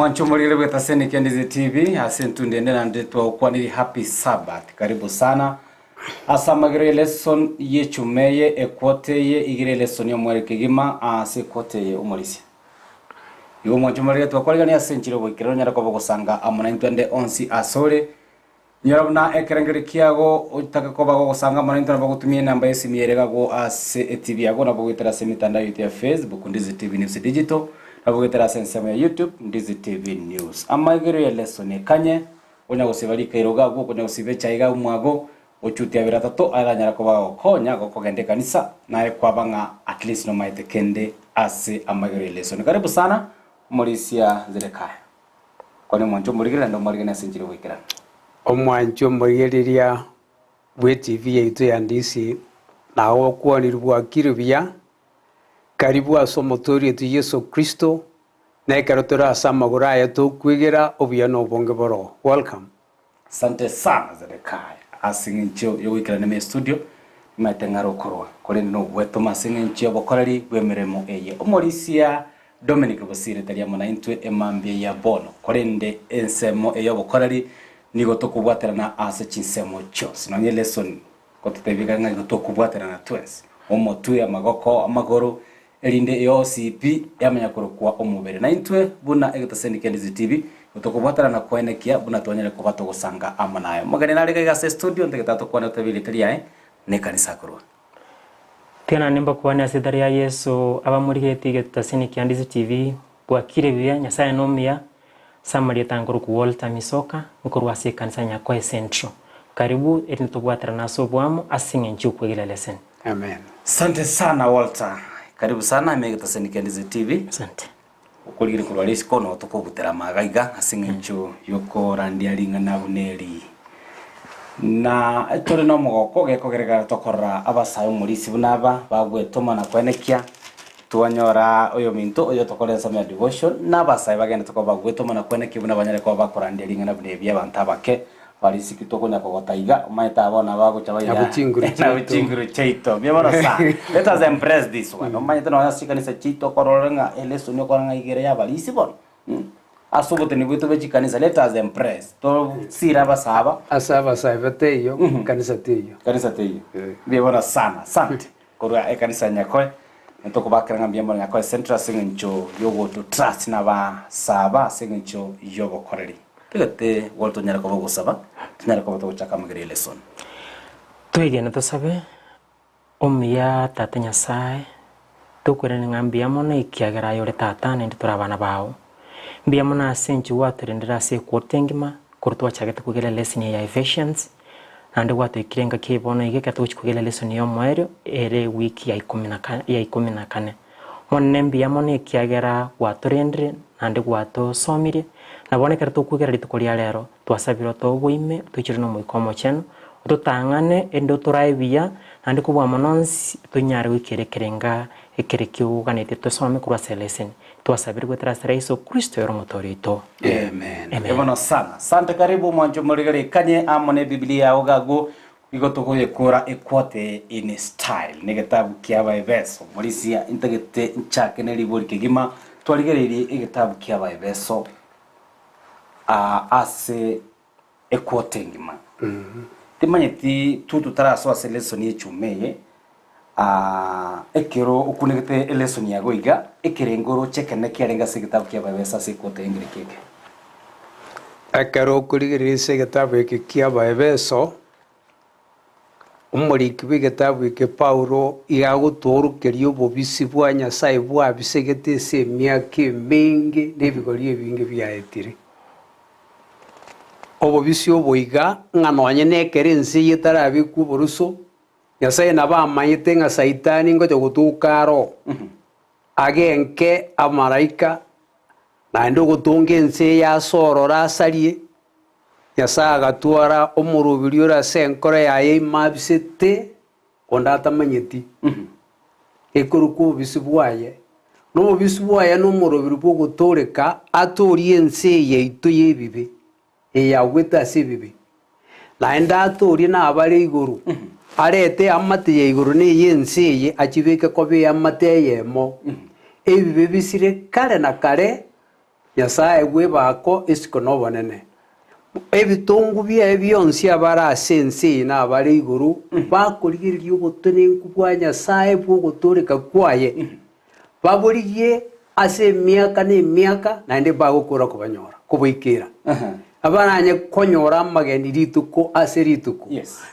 Omwancho omorigere bw'etaseni kia Ndizi TV ase entundo ende naende twagokwanirie happy Sabbath. Karibu sana ase amagero ye lesson y'echuma eye equota eye igere elesson y'omweri kegima ase equota eye omorisia. Igo omwancho omorigere twakwarigania ase enchera oboikeranu onyare koba ogosanga amo naintwe ande onsi asore. Inyora buna ekerengerio kiago otake koba gogosanga amo naintwe nabo ogotumia enamba y'esimi ere iga ase etibi yago nabo goetera ase emetandao yaito ya Facebook Ndizi TV News Digital nabo goetera ase ensemo ya YouTube Ndizi TV News. Amaigerio ya lesson ekanye onya gosiba rikairo iga agwo okonya gosiba echae iga mwago ochuti abere atato aranyare koba agokonya gokogenda ekanisa naye kwaba ng'a at least nomaete kende ase amaigerio ya lesson. Karibu sana omorisia Zedekiah. Kwana omwancho omorigereria naende omwariganie ase enchera y'ogoikerana. Omwancho omorigereria bw'etibi yaito ya Ndisi nagokwanire bwakire buya, karibu ase omotoori oito Yeso Kristo, na ekero tore ase amagoro aye tokwegera obuya na obonge boroo. Welcome. Asante sana Zedekiah ase eng'encho y'ogoikerana ime estudio, nimaete ng'are okorwa, korende nogwetoma ase eng'encho y'obokoreri bw'emeremo eye. Omorisia Dominic Bosire tari amo naintwe emambia ya bono, korende ensemo eye y'obokoreri nigo tokobwaterana ase chinsemo chionsi. Nonye lesson gototebia ng'a igo tokobwaterana twensi, omotwe, amagoko, amagoro, erinde yonsi pi yamanya korokwa omobere. Na intwe buna egetaseni kia Ndizi TV, nigo tokobwatana na koenekia buna twanyare koba togosanga amo naye. Omogeni nare iga iga ase estudio, ntagete atokwane otebe erieta riaye na ekanisa akorwa. Tiga naende mbakwane ase etari ya Yeso abamorigetie egetaseni kia Ndizi TV, bwakire buya, Nyasaye nomuya, ase amarieta nkorokwa Walter Misoka, nkorwa ase ekanisa ya Nyakoe Central. Karibu erinde tobwaterane ase oboamo ase eng'encho y'okwegera leseni. Amen. Sante sana Walter. Karibu sana ime egetaseni kia Ndizi TV. Asante. Okorigire korwa risiko no tokogutera amaga iga ase eng'encho yokorandia ring'ana buna eri. Na tore na omogoko gekogerekana tokorora abasae omorisi buna aba bagwetoma na koenekia twanyora oyominto oyo tokore ensemo ya devotion na abasae bagende koba bagwetoma na koenekia buna banyare koba bakorandia ring'ana buna ebi abanto abake Barisiki tokonya kogota iga, omanyete aba bono abagocha baira Nabo chinguru nabo chiaito. chinguru chiaito. Mbuya mono sana. Let us embrace this one. Omanyete nonya ase chikanisa chiaito okorora ng'a elesoni okora ng'a igere y'abarisi bono. Mm. Ase oboteni bwaito bwe chikanisa, let us embrace. Tosire abasaba. Ase abasae bataiyo, kanisa teiyo. Kanisa teiyo. Eh. Mbuya mono sana. Asante. Korwa ekanisa ya Nyakoe, nitokobakera ng'a mbuya mono Nyakoe Central ase eng'encho yogoto trust na abasaba ase eng'encho y'obokoreri. Togete bono tonyare koba ogosaba, tonyare koba togochaka amagera y'elesoni. Twegene tosabe, Omuya Tata Nyasae, tokwerane ng'a mbuya mono ekiagera aye ore Tata naende tore abana bao. Mbuya mono ase inche gwatorendire ase equota engima korwa twachagete kogera elesson eye ya Ephesians, naende gwatoikire engaki eye bono iga ekero togochia kogera elesson y'omoerio ere ewiki ya ikomi na ka ya ikomi na kane. Omonene mbuya mono ekiagera gwatorendire naende gwatosomirie, na bono ekero tokwegera rituko ria rero, twasabire otoe oboime, toichire n'Omoika Omochenu, ototang'ane erinde otorae buya, naende kobua mono onsi tonyare goikera ekerenga ekere kioganetie tosome korwa ase eleseni. Twasabire goetera ase Yeso Kristo ere Omotoori oito. Amen. Amen. Bono sana. Sante karibu omwancho omorigere ekanye amo ne Biblia yao gagwo Igo togoyekora equote in style negetabu kia Abaefeso. Morisia intagete nchake ne ribori kegima twarigereirie egetabu kia Abaefeso aa ase equote engima. Timanyeti tu totarasoa ase lesson y'echuma eye aa ekero okunegete elesson yago iga ekerengo oroche ekenene kiarenge ase egetabu kia Abaefeso ase equote eye ngereki eke. Ekero okorigereria ase egetabu eke kia Abaefeso, omoriki bw'egetabu eke Paulo iga agotoorokeria obobisi bwa Nyasae bwabisegete ase emiaka emenge na ebigori ebinge biaetire. Obobisi obo iga, ng'a nonye nekero ense eye etarabekwa oboroso, Nyasae nabo amanyete ng'a Saitani ngocha gotoka aroo, agenke amalaika, Naende ogotonga ense eye ase ororo asarie, Nyasae agatwara omoroberi ore ase enkoro yaye ime abisete, onde atamanyeti, ekorokwa obobisi bwaye. Na obobisi bwaye nomoroberi bw'ogotooreka, atoorie ense eye yaito y'ebibe, eyagwete ase ebibe. Naende atoorie nabare igoro, arete eamate ya igoro na ey'ense eye, achibeke koba eamate eyemo. Ebibe bisire kare na kare. Nyasae bw'ebako, isiko na obonene. Ebitongu biaye bionsi abare ase ense eye na abare igoro bakorigereria obotenenku bwa Nyasae bw'ogotooreka kwaye, baborigie ase emiaka na emiaka, naende bagokora kobanyora, koboikera. Abaranye konyora amageni rituko ase rituko.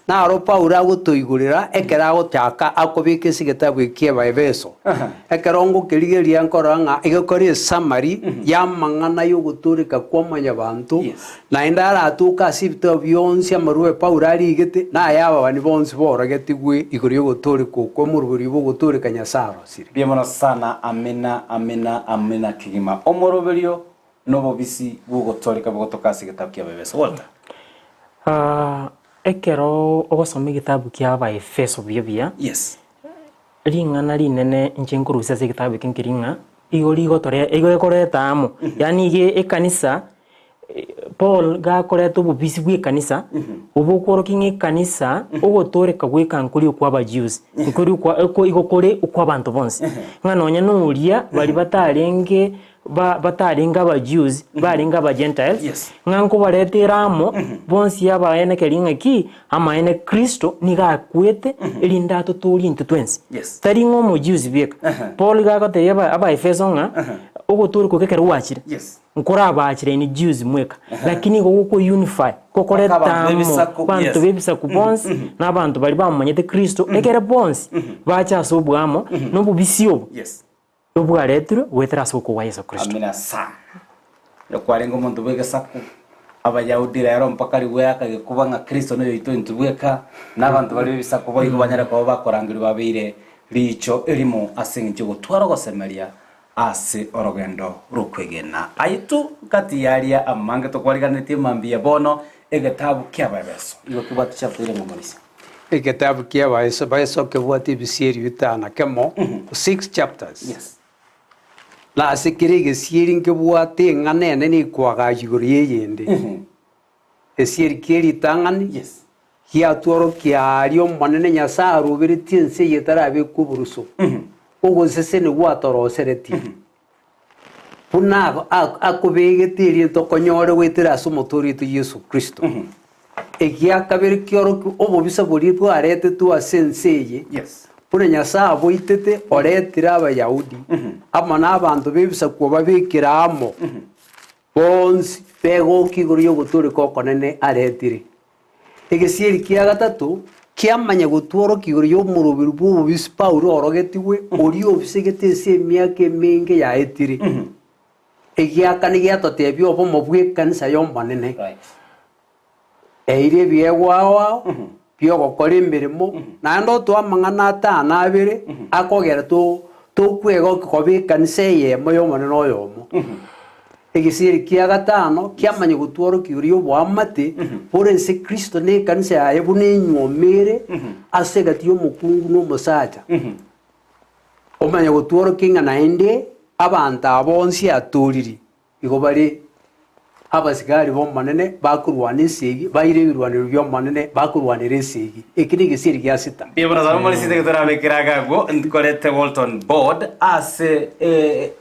Naro Paulo agotoigorera ekero agochaka akobeka ase egetabu eke ki'Abaefeso. Ekero ngokerigereria nkorora ng'a egekora esummary y'amang'ana y'ogotooreka kwa mwanyabanto, naende aratoke ase ebitabu bionsi amarube Paulo arigete, na ay'ababani bonsi borogetigwe igoro y'ogotooreka okwo omoroberio bw'ogotooreka Nyasae arosire. Mbuya mono sana amina amina amina kegima omoroberio Nobobisi bw'ogotooreka bogotoka ase egetabu ki'Abaefeso. Walter. Ekero ogosoma egetabu kia Abaefeso buya buya, Yes. ring'ana rinene inche nkorusia ase egetabu eke nkeri ng'a igo rigotore igo ekoreta amo, yaani iga ekanisa Paul gakoreta obobisi bwa ekanisa, obo okworokia ng'a ekanisa ogotooreka goika nkori okwa abajews, nkori okwa oko igo kore okwa abanto bonsi. Ng'a nonya na oria baria batarenge ba batarenge Abajews, barenge Abagentiles, Yes. ng'a nkobaretera amo bonsi abaene keria ng'aki, amaene Kristo nigo akwete erinde atotoorie intwe twensi. Yes. Tari ng'a Omojews bieka. Paul iga agotebia aba Abaefeso ng'a ogotooreka okwo ekero gwachire, Yes. nkorabachire inwe Jews mweka, lakini igo goko unify, gokoreta Mpaka abanto amo b'ebisaku, abanto yes. b'ebisaku bonsi, na abanto baria bamomanyete Kristo, ekere bonsi bache ase oboamo, na obobisi obo. Yes. Obwaretirwe goetera ase okogwa Yeso Kristo. Amina sana. Ekero kwarenge omonto bw'egesaku, Abayahudi rero mpaka rigweaka gekuba ng'a Kristo noyoito intwe bweka, na abanto baria b'ebisaku boigo banyare koba bakorangerigwa babeire riicho erimo ase engencho y'ogotwara ogosemeria ase orogendo rw'okwegena. Aye tu gati y'aria amange tokwariganetie mambia bono egetabu ki'Abaefeso igo kebwate chapter ere ng'o Egetabu ki'Abaefeso kebwate ebisieri bitano na kemo, six chapters. Yes. Na ase kera egesieri nkebwate eng'ana enene ekoagacha igoro y'eyende. Gesieri kie ritang'ani Yes. giatworokia aaria Omonene Nyasae aroberetie ense eye etarabekwa oboruso, ogoseseni gwatoroseretie, buna akobegete erieta okonyore goetera ase Omotoori oito Yeso Kristo. Egia kabere kiorokia obobisa boria bwaretetwe ase ense eye, Yes. buna Nyasae aboitete oretire Abayahudi amo nabanto b'ebisaku obabekire amo bonsi begokia igoro y'ogotooreka okonene aretire. Egesieri kia gatato kiamanya gotworokia igoro y'omoroberi bw'obobisi Paulo orogetigwe, oria obisegete ase emiaka emenge yaetire. Egiakane giatotebia obomo bw'ekanisa y'Omonene. Right. Eire ebiegwa ao ao bi'ogokora emeremo, naende otoe amang'ana atano abere akogera to tokwegokia koba ekanisa eyemo y'Omonene oyomo. Egesieri kia gatano kiamanya gotworokia oria oboamate bore nse Kristo na ekanisa yaye buna enyuoma ere ase egati y'omokungu na omosacha. Omanye gotworokia ng'a naende abanto aba bonsi atoriri igo bare abasigari b'Omonene bakorwana esegi, baire ebirwanero bi'Omonene bakorwanera esegi. Eki negesieri gia sita. Mbuya mono sana omorisia nigo torabekere agwo nkorete Walton Board ase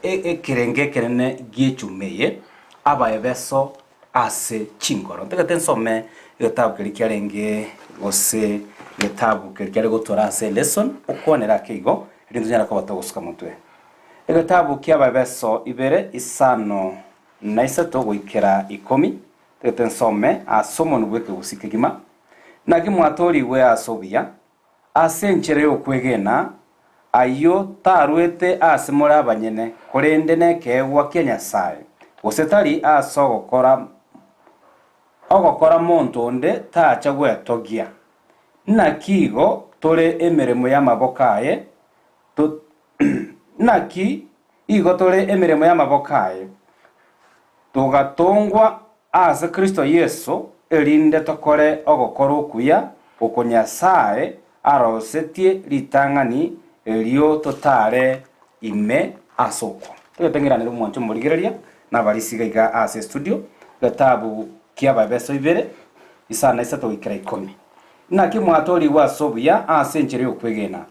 ekerengo ekenene gi'echuma eye, Abaefeso ase chingoro. Ntagete nsome egetabu keria kiarenge gose egetabu keria kiare gotora ase elesson, okwanere ake igo, erinde tonyare koba togosuka motwe. Egetabu ki'Abaefeso ibere isano na isato goikera ikomi, ntagete nsome ase omonwa bw'ekegusii kegima, Naki mwatoorigwe ase obuya, ase enchera y'okwegena, ayio tarwete ase more abanyene, korende nekeegwa kia Nyasae, gose tari ase ogokora ogokora monto onde tacha gwetogia. Naki igo tore emeremo y'amaboko aye, to Naki igo tore emeremo y'amaboko aye, togatongwa ase Kristo Yeso, erinde tokore ogokora okuya oko Nyasae arosetie ritang'ani erio totare ime ase okwo. Togete ng'iranere omwancho omorigereria na abarisia iga iga ase estudio, egetabu ki'Abaefeso ibere, isano na isato goikera ikomi. Naki mwatoorigwe ase obuya ase enchera y'okwegena,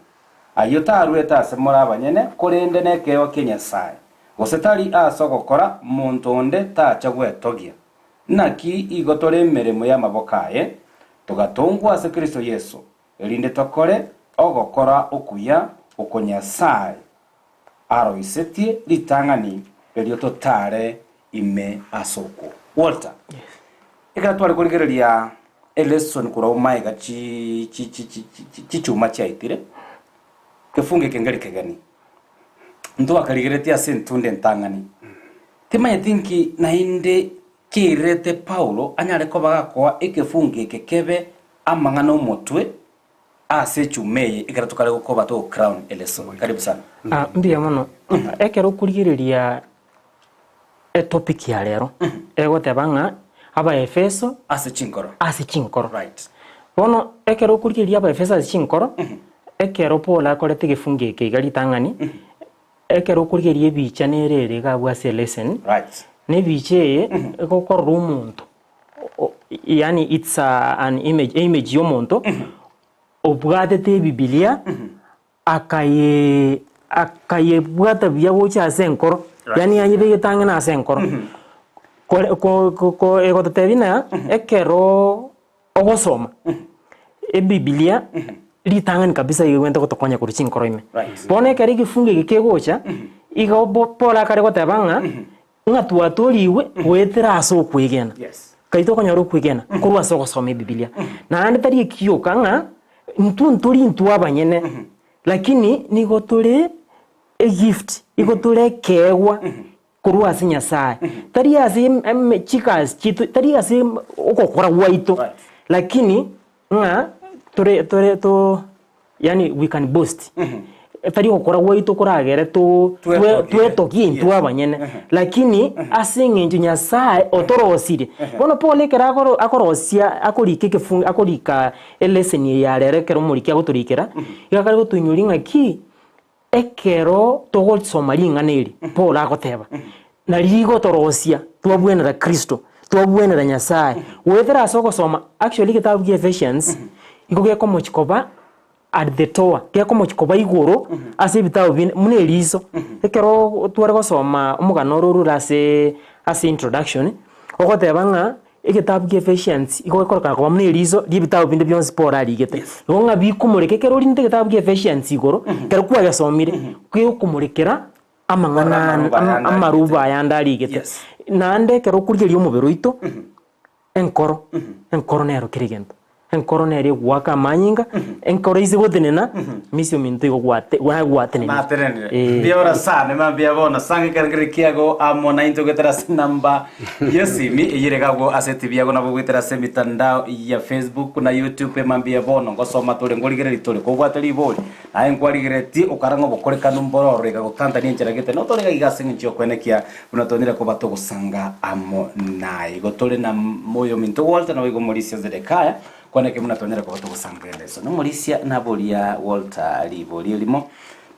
Ayio tarwete ase more abanyene, korende nekeegwa kia Nyasae, Gose tari ase ogokora, monto onde tacha gwetogia. Naki igo tore emeremo y'amaboko aye, togatongwa ase Kristo Yeso, erinde tokore ogokora okuya oko Nyasae aroisetie ritang'ani, erio totare ime ase okwo. Walter, ekero tware korigereria elesson korwa magega chi chi chi chi chi chichuma chiaetire, kefungo eke nkeri kegeni. Ntwakarigeretie ase entunda entang'ani. Timanyeti nki naende keirerete Paulo anyare koba gakoa ekefungo eke kebe amang'ana omotwe ase echuma eye ekero tokare gokoba togo crown eleso. Karibu sana. Ah, mbuya mono. Ekero okorigereria etopic ya rero, egoteba ng'a Abaefeso Ase chinkoro. ase chinkoro. Right. Bono ekero okorigereria Abaefeso ase chinkoro, ekero Paul akorete egefungo eke iga ritang'ani, ekero okorigereria ebicha nere ere iga abwo ase elesson, Right. na ebicha eye egokorora omonto yaani it's an image, eimage ya omonto obwatete ebibilia akaye akayebwata buya gocha ase enkoro, yaani yanyebegete ang'e na ase enkoro. Kore ko ko ko egototebia ng'a ekero ogosoma ebibilia ritang'ani kabisa iga egwenerete gotokonya korwa chinkoro ime. Bono ekero egefungo eke kegocha, igo bo Paul akare goteba ng'a. Ng'a twatorigwe goetera ase okwegena. Kai tokonyora okwegena korwa ase ogosoma Ebibilia. Naende tari ekioka ng'a intwe ntori intwe abanyene, lakini nigo tore egift, igo tore ekeegwa korwa ase Nyasaye. Tari ase eme chigasi chiaito, tari ase ogokora gwaito, lakini ng'a tore tore to yaani we can boast. Tari ogokora gwaito koragere to twe twetogie intwe abanyene, lakini ase eng'encho Nyasaye otorosirie. Bono Paul ekero akoro akorosia akorika ekefungu akorika eleseni eye ya rero ekero omoriki agotorikera, iga akare gotoinyoria ng'aki, ekero togosoma ring'ana eri Paul agoteba, nari rigotorosia twabwenera Kristo, twabwenera Nyasaye, goetera ase ogosoma actually egetabu kia Ephesians, nigo gekomochia koba at the tower, gekomochia koba igoro ase ebitabu binde buna eriso. Ekero tware gosoma omogano oro orure aseee ase introduction, ogoteba ng'a egetabu kia Ephesians igo gekorokana koba buna eriso ria ebitabu binde bionsi Paul arigete. Igo ng'a bikomoreka ekero orinte egetabu kia Ephesians igoro, ekero kwagesomire, gegokomorekera amang'ana Amaruba ayande arigete. amaruba ayande arigete. Yes. Naende ekero okorigereria omobere oito, enkoro, enkoro nero kera egento. Enkoro nere egoaka amanyinga, enkoro ase gotenena, misia ominto igo gwate gwatenenire. Natenenire. Eh. Mbiora sana, mambia bono sange ekerengererio kiago amo naintwe goetera ase enamba y'esimi eyio ere agwo ase etibi yago nabo goetera ase emitandao ya Facebook na YouTube emambia bono ngosoma tore ngorigereria tore kobwate ribori naye nkwarigeretie okara ng'a obokorekanu mboro ororo iga gotantania enchera gete notore iga iga ase eng'encho y'okwenekia buna twanyare koba togosanga amo naye. Igo tore na moyo ominto Walter naboigo omorisia Zedekaya, kwaneke buna twanyare koba togosanga eleso. Nomorisia naboria Walter ribori erimo,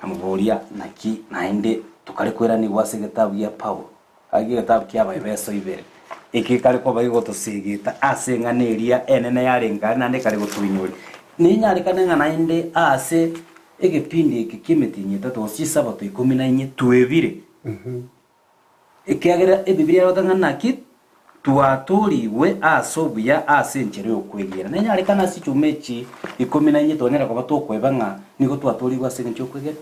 namoboria naki naende tokare koiranigwa ase egetabu gia Paulo, agi egetabu kia Abaefeso ibere, eke kare koba gegotosegeta ase eng'ana eria enene yarenge are naende ekare gotoinyoria. Nenyarekane ng'a naende ase egepindi eke ki'emetienyi etato gose chisabato ikomi na inye twebire. Ekiagera Ebibilia eroteba ng'a naki twatoorigwe ase obuya ase enchera y'okwegena. Nenyarekane ase chichuma echi ikomi na inye twanyare koba tokweba ng'a nigo twatoorigwe ase engencho y'okwegena.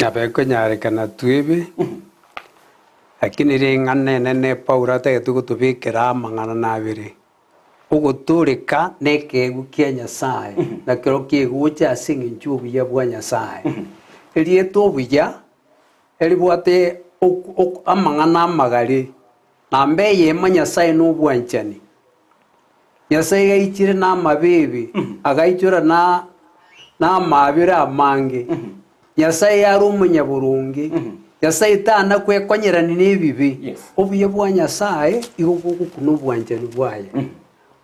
Nabo ekonyarekana twebe, lakini ring'ana enene Paulo atagete gotobekera amang'ana nabere, Ogotooreka nekeegwa kia Nyasae, na kerokio kegocha ase engencho y'obuya bwa Nyasae. Erieta obuya eribwate amang'ana amagare, namba eyemo Nyasae nobwanchani. Nyasae iga aichire namabeebe, agaichora na namaabera amange. Nyasae are omonyaboronge, Nyasae tana kwekonyerania nebibe. Obuya bwa Nyasae igo bogokuna obwanchani bwaye,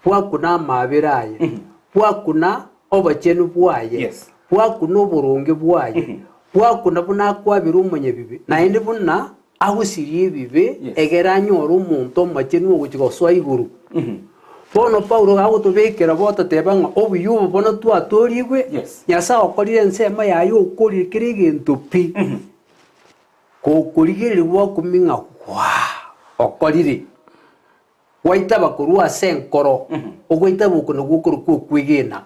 bwakuna amaabera aye, bwakuna obochenu bwaye, bwakuna oboronge bwaye, bwakuna buna akwabera omonyabibe, naende buna agosirie ebibe egere anyore omonto omochenu ogochia gosoa igoro. Bono Paulo gagotobekera bo toteba ng'a obuya obo bono twatoorigwe, Nyasae okorire ensemo yaye okorire kera egento pi. Gokorigereria gwakumia ng'a waa, okorire. Gwaitaba korwa ase enkoro, ogoitaba oko nakwo okorokwa okwegena.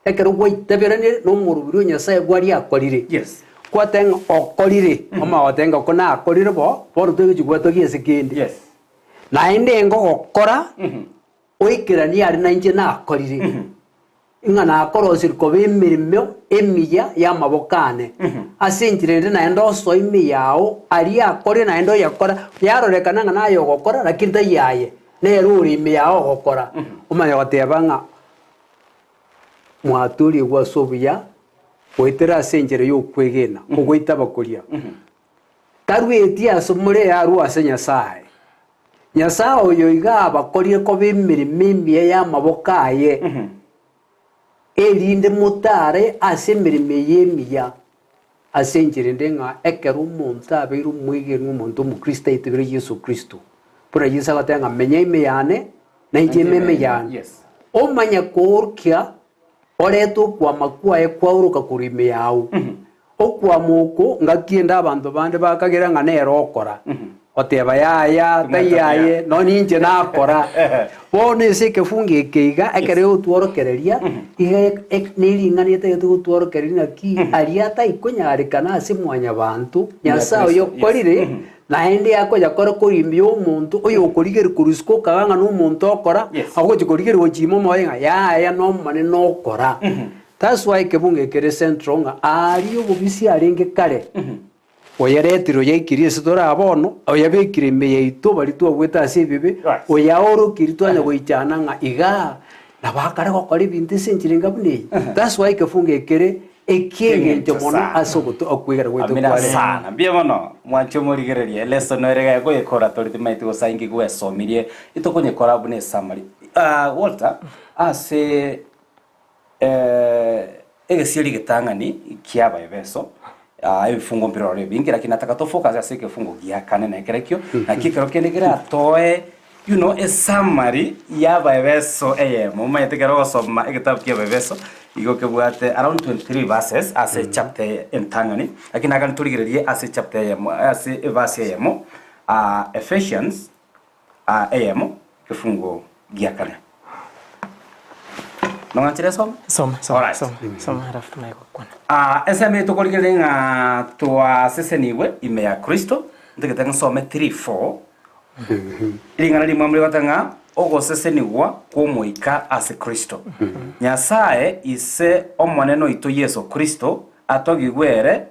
Ekero gwaitaberanire nomorobiri o Nyasae bwaria akorire, Yes. gwateba ng'a okorire, omanye goteba ng'a oko nakorire bo, bono togochia gwetogia ase kende. Yes. Naende ngogokora, oikeranie aria nainche nakorire, ng'a nakorosirie koba emeremo emiya y'amaboko ane. Ase enchera ende naende osoe ime yao aria akorire naende oyakora, yarorekana ng'a naye ogokora lakini tari aye, nere ore ime yao ogokora. Omanye goteba ng'a mwatorigwe ase obuya goetera ase enchera y'okwegena, ogoitaba koria. Tarweti ase more arue ase Nyasae. Nyasae oyo iga abakorire koba emeremo emiya y'amaboko aye, erinde motare ase emeremo eye emiya. Ase enchera ende ng'a ekero omonto abeire omwegenwa omonto omokristo aitebire Yeso Kristo, buna Yeso agoteba ng'a menya ime yane, na inche ime ime yane. Omanye koorokia orete okwama kwaye kwaoroka korwa ime yao. Okwama oko ngaki ende abanto bande bakagera ng'a nere okora, oteba yaya tai aye nonya ninche nakora. Bono ase ekefungo eke iga ekero egotworokereria iga ne ring'ana etagete gotworokereria ng'aki aria ataikonyarekana ase mwanyabanto, Nyasae oyo okorire naende akoyakora koria omonto oyokorigereria korwa isiko okaga ng'a nomonto okora, agochia korigereria gochia ime omoyo ng'a yaya nomonene okora. That's why ekebungo ekere central ng'a aaria obobisi arenge kare, oyaretire oyaikirie ase tore aa bono, oyabekire ime yaito baria twagwete ase ebibe, oyaorokirie twanya goichana ng'a igaa nabo akare gokora ebinto ase enchera enga buna eye. That's why ekefungo ekere eki'engencho mono ase ogoto okwegera gwaito Amina kware. sana. Mbuya mono mwanche omorigererie elesson ere iga goyekora tori timaeti gose aingi gwesomirie itokonyekora buna esummary. Ah, Walter ase Egesieri egetang'ani ki'Abaefeso, ebifungo mbiroro ebinge, lakini nataka to focus ase ekefungo gia kane na ekerekio, naki ekero kende keratoe you know esummary y'Abaefeso eyemo. Omanyete ekero ogosoma egetabu kia Abaefeso, igo kebwate around 23 verses ase chapter entang'ani, lakini nagani torigererie ase chapter eyemo ase everse eyemo, Ephesians eyemo egefungo gia kane. Nong'anchire esome? Soma, soma, Alright. soma, soma alafu tumaye gokwana. Ah, ensemo eye tokorigereria ng'a twasesenigwe ime ya Kristo, ntagete nsome 3 4 ring'ana rimwe rigoteba ng'a ogosesenigwa kw'omoika ase Kristo. Nyasae ise Omonene oito Yeso Kristo atogigwe ere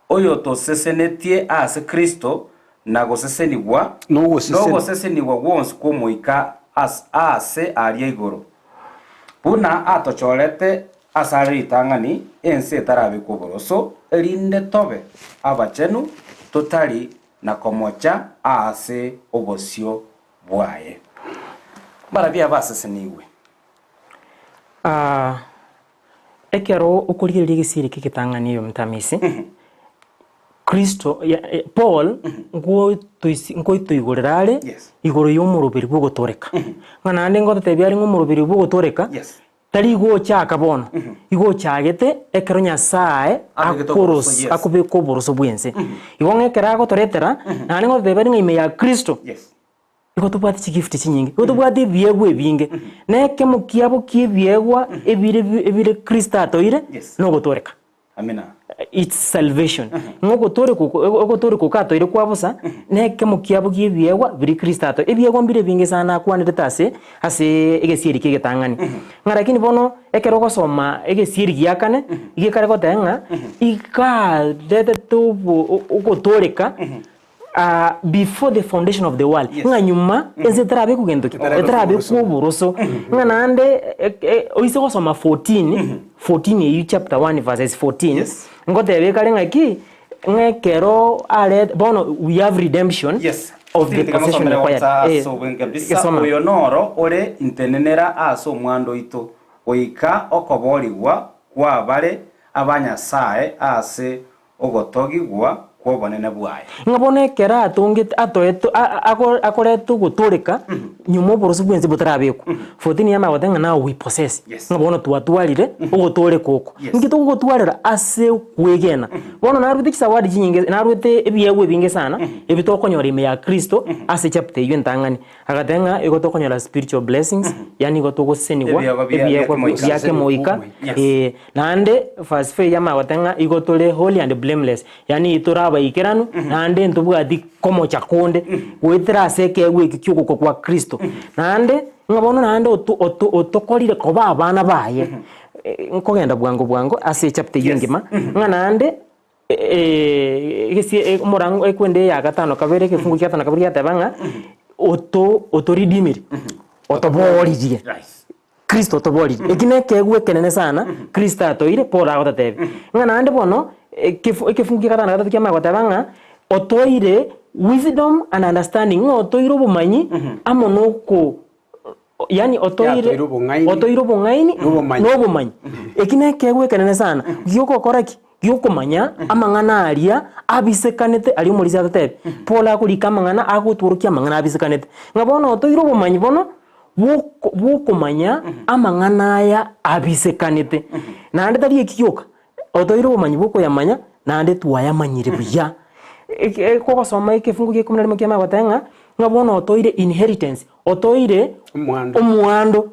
oyotosesenetie ase Kristo na gosesenigwa nogosesenigwa gwonsi kw'Omoika aase aaria igoro, buna atochorete asare ritang'ani ense etarabekwa oboroso, erinde tobe abachenu totari na komocha aase obosio bwaye. Mbarabwo abasesenigwe. Ekero okorigereria egesieri eke egetang'ani eyo mtamisi, Kristo ya Paul ngotoisi nkoitoigorera are Yes. igoro y'omoroberi bw'ogotooreka. Ng'a naende ngototebia are ng'a omoroberi bw'ogotooreka, Yes. tari gochaka bono, igo ochagete ekero Nyasaye Abegete oboroso, akoros yes. akobeka oboroso bw'ense. Igo ng'a ekero agotoretera, naende ngototebia are ng'a ime ya Kristo, Yes. Igo tobwate chigifti chinyinge, igo tobwate ebiegwa ebinge, na ekemo kiabo ki'ebiegwa ebire ebire Kristo atoeire, Yes. nogotooreka. Amina. It's salvation. Ng'a ogotooreka oko ogotooreka oko atoeire kwa bosa, na ekemo kiabo ki'ebiegwa biria Kristo atoeire. Ebiegwa mbire ebinge sana akwanerete ase ase egesieri kia egetang'ani. Ng'a lakini bono, ekero ogosoma egesieri gia kane, iga ekare goteba ng'a, ikaretete obo ogotooreka. Before the foundation of the world, Yes. ng'a nyuma ense etarabekwa gento ki? Etarabekwa Etarabekwa oboroso. Ng'a naende oise gosoma 14, 14 eywo chapter 1 verses 14, Yes. ngoteba ekare ng'aki, ng'a ekero are bono we have redemption Yes. of the Tiga possession mosomere acquired. gotsa Eh, ase obwenge kabisa. gesoma. Oyo noro ore intenenera ase omwando oito, goika okoboorigwa kw'abare aba Nyasae ase ogotogigwa. kw'obonene bwaye. Ng'a bono ekero atongete atoetwe a- a- ako- akoreta ogotooreka nyuma oboroso bwensi botarabekwa. 14 yamanya goteba ng'a now we possess, Yes. ng'a bono twatwarire ogotooreka oko. Yes. Inki togogotwarera? Ase okwegena. Bono narwete chisawadi chinyinge narwete ebiegwa ebinge sana, ebi tokonyora ime ya Kristo ase echapter eywo entang'ani. Agateba ng'a igo tokonyora spiritual blessings, yaani igo togosesenigwa Ebiegwa bia- bia ebiegwa kemoika. bia kemoika, Yes. eh, naende verse 4 eyamanya goteba ng'a igo tore holy and blameless, yaani tore abaikeranu naende ntobwati komocha konde goetera ase ekeegwa eki kia ogokwa kwa Kristo. Naende ng'a bono naende oto oto otokorire koba abana baye, nkogenda bwango bwango ase echapter eywo Yes. engima, ng'a naende egesie omorango ekwende ya gatano kabere egefungu kia gatano kabere giateba ng'a oto otoridimire, otobooririe. Right. Kristo otobooririe. Eki nekeegwa ekenene sana, Kristo atoeire, Paulo agototebia. Ng'a naende bono, ekefu ekefungu kia gatano na gatato kiamanya goteba ng'a, otoeire wisdom and understanding, ng'a otoeire obomanyi amo na oko yaani otoeire Yatoeire obong'aini, otoeire obong'aini na obomanyi. na obomanyi. Eki nekeegwa ekenene sana, giogokora ki? Gi'okomanya amang'ana aria abisekanete aria omorisia atatebia. Paul akorika amang'ana agotworokia amang'ana abisekanete. Ng'a bono otoire obomanyi bono bw'oko bw'okomanya amang'ana aya abisekanete. Naende tari eki gioka, otoire obomanyi bw'okoyamanya naende twayamanyire buya. Eke kogosoma ekefungu gia ikomi na rimo kiamanya goteba ng'a, ng'a bono otoire inheritance, Otoire Omwando. omwando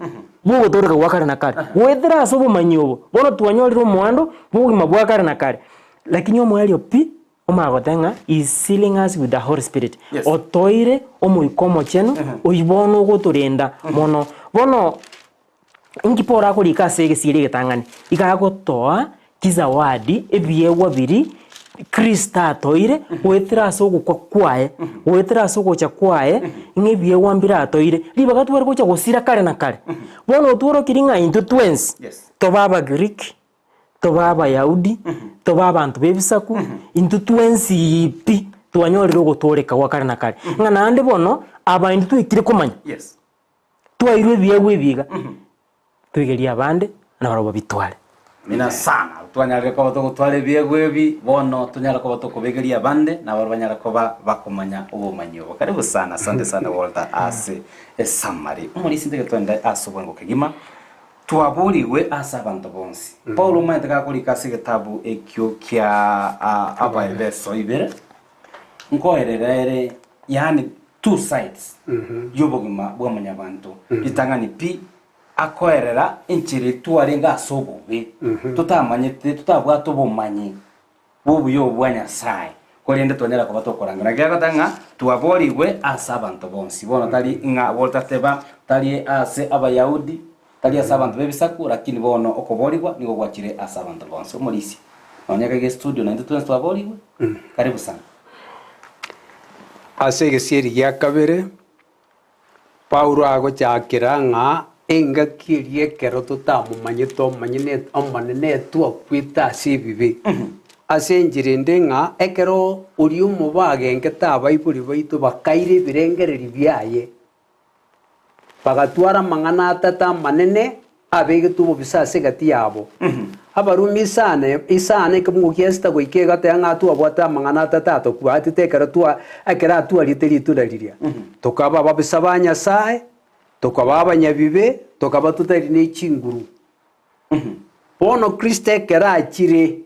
bw'ogotooreka gwa kare na kare. Goetera ase obomanyi obo, bono twanyorire omwando bw'obogima bwa kare na kare. Lakini omoerio pi, omanye goteba ng'a he is sealing us with the Holy Spirit. Yes. Otoire Omoika Omochenu, oyio bono ogotorenda mono. Bono Inki Paulo akorika ase egesieri egetang'ani? Iga agotoa chizawadi, ebiegwa biria Kristo atoeire goetera ase ogokwa kwaye, goetera ase ogocha kwaye, ng'a ebiegwa mbire atoeire, ribaga tware gocha gosira kare na kare. Bono otworokirie ng'a intwe twensi, Yes. tobe Abagiriki, tobe Abayahudi, tobe abanto b'ebisaku, intwe twensi pi twanyorire ogotooreka gwa kare na kare. Ng'a naende bono, aba intwe twaikire komanya. Yes. Twairwe ebiegwa ebi iga, toigerie abande, nabarabwo babitware. Amina sana. Twanyarire koba togotwara ebiegwa ebi, bono tonyare koba tokobegeria abande, nabarabwo banyare koba bakomanya obomanyi obo. Karibu sana, asante sana Walter ase esummary. Omorisia ntege twende ase obwango kegima, twaborigwe ase abanto bonsi. Paulo omanyete gakorika ase egetabu ekio kia Abaefeso ibere, nkoerera ere yaani two sides y'obogima bwa mwanyabanto. Ritang'ani pi, akoerera enchera etwarenge ase obobe, totamanyete, totabwate obomanyi bw'obuya obo bwa Nyasae, korende twanyara koba tokorangera. Naki agoteba ng'a twaboorigwe ase abanto bonsi. Bono tari ng'a gotateba tari ase Abayahudi, tari ase abanto b'ebisaku, lakini bono okoboorigwa nigo gwachire ase abanto bonsi. Omorisia, nonya iga egestudio naintwe twensi twaboorigwe, karibu sana. Ase egesieri gia kabere, Paulo agochakera ng'a engaki eria ekero totamomanyete omonyene Omonene twakwete ase ebibe. Ase enchera ende ng'a ekero oria omobe agengete abaibori baito bakaira ebirengererio biaye, Bagatwara amang'ana atato amanene abegetwe obobisa ase egati yabo. Abarumi isano isano ekemungo gia sita goika egateba ng'a twabwate amang'ana atato atokubwatete ekero twa ekero atwariete ritunda riria. Tokaba ababisa ba Nyasae, tokaba abanyabibe, tokaba totari ne chinguru. Bono Kristo ekero achire,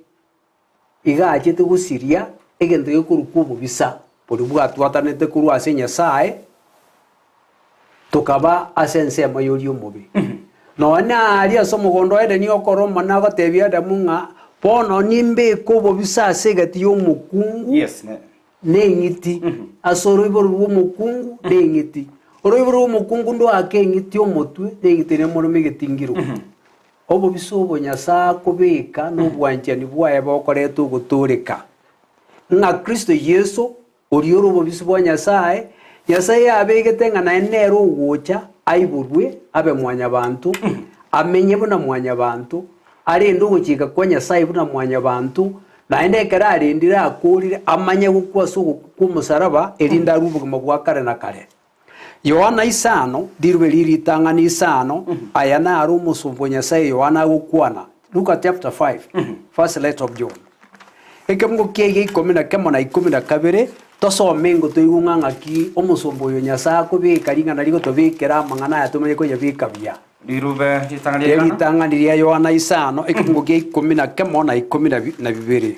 iga achete gosiria egento gekorokwa obobisa boria bwatwatanete korwa ase Nyasae, tokaba ase ensemo y'oria omobe. Nonya naaria ase omogondo o Edeni okora Omonene agotebia Adamu ng'a bono nimbeke obobisa ase egati y'omokungu Yes, ne. na eng'iti, ase oroiboro rw'omokungu na eng'iti. Oroiboro rw'omokungu ndoake eng'iti omotwe, na eng'iti nemorome egetingiro. Obobisa obo Nyasae akobeka nobwanchani bwaye bokoreta ogotooreka, ng'a Kristo Yeso, oria ore obobisi bwa Nyasae, Nyasae yabegete ng'a naende nere ogocha aiborwe abe mwanyabanto, amenye buna mwanyabanto, arende ogochika kwa Nyasae buna mwanyabanto, naende ekero arendire akoorire, amanye gokwa ase ogokwa kw'omosaraba, erinde arue obogima bwa kare na kare. Yohana isano, rirube rie ritang'ani isano, aya naro omosomba o Nyasae Yohana agokwana, Luka chapter 5, first letter of John. Ekemungo kiaiga ikomi na kemo na ikomi na kabere, tosome ingo toigwe ng'a ng'aki omosomba oyo Nyasae akobeka ring'ana rigotobekera amang'ana aya tomanye koyabeka buya. Rirube ritang'ani ria Yohana. Ritang'ani ria Yohana isano, ekemungo gia ikomi na kemo na ikomi na bi- na bibere.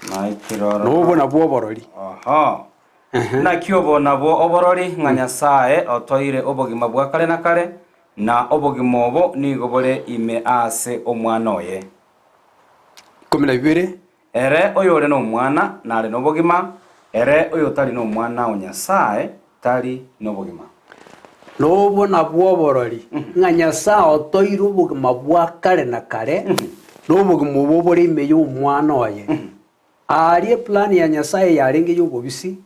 Naikire ororo. Nobwo nabwo oborori. Oho. Naki obo nabwo oborori, ng'a Nyasae otoire obogima bwa kare na kare, na obogima obo nigo bore ime ase Omwana oye. 12. Ere oyore n'Omwana nare nobogima, ere oyotari n'Omwana o Nyasae tari nobogima. Nobwo nabwo oborori, ng'a Nyasae otoire obogima bwa kare na kare, na obogima obwo bore ime y'Omwana oye. Aaria eplani ya Nyasae yarenge y'obobisi,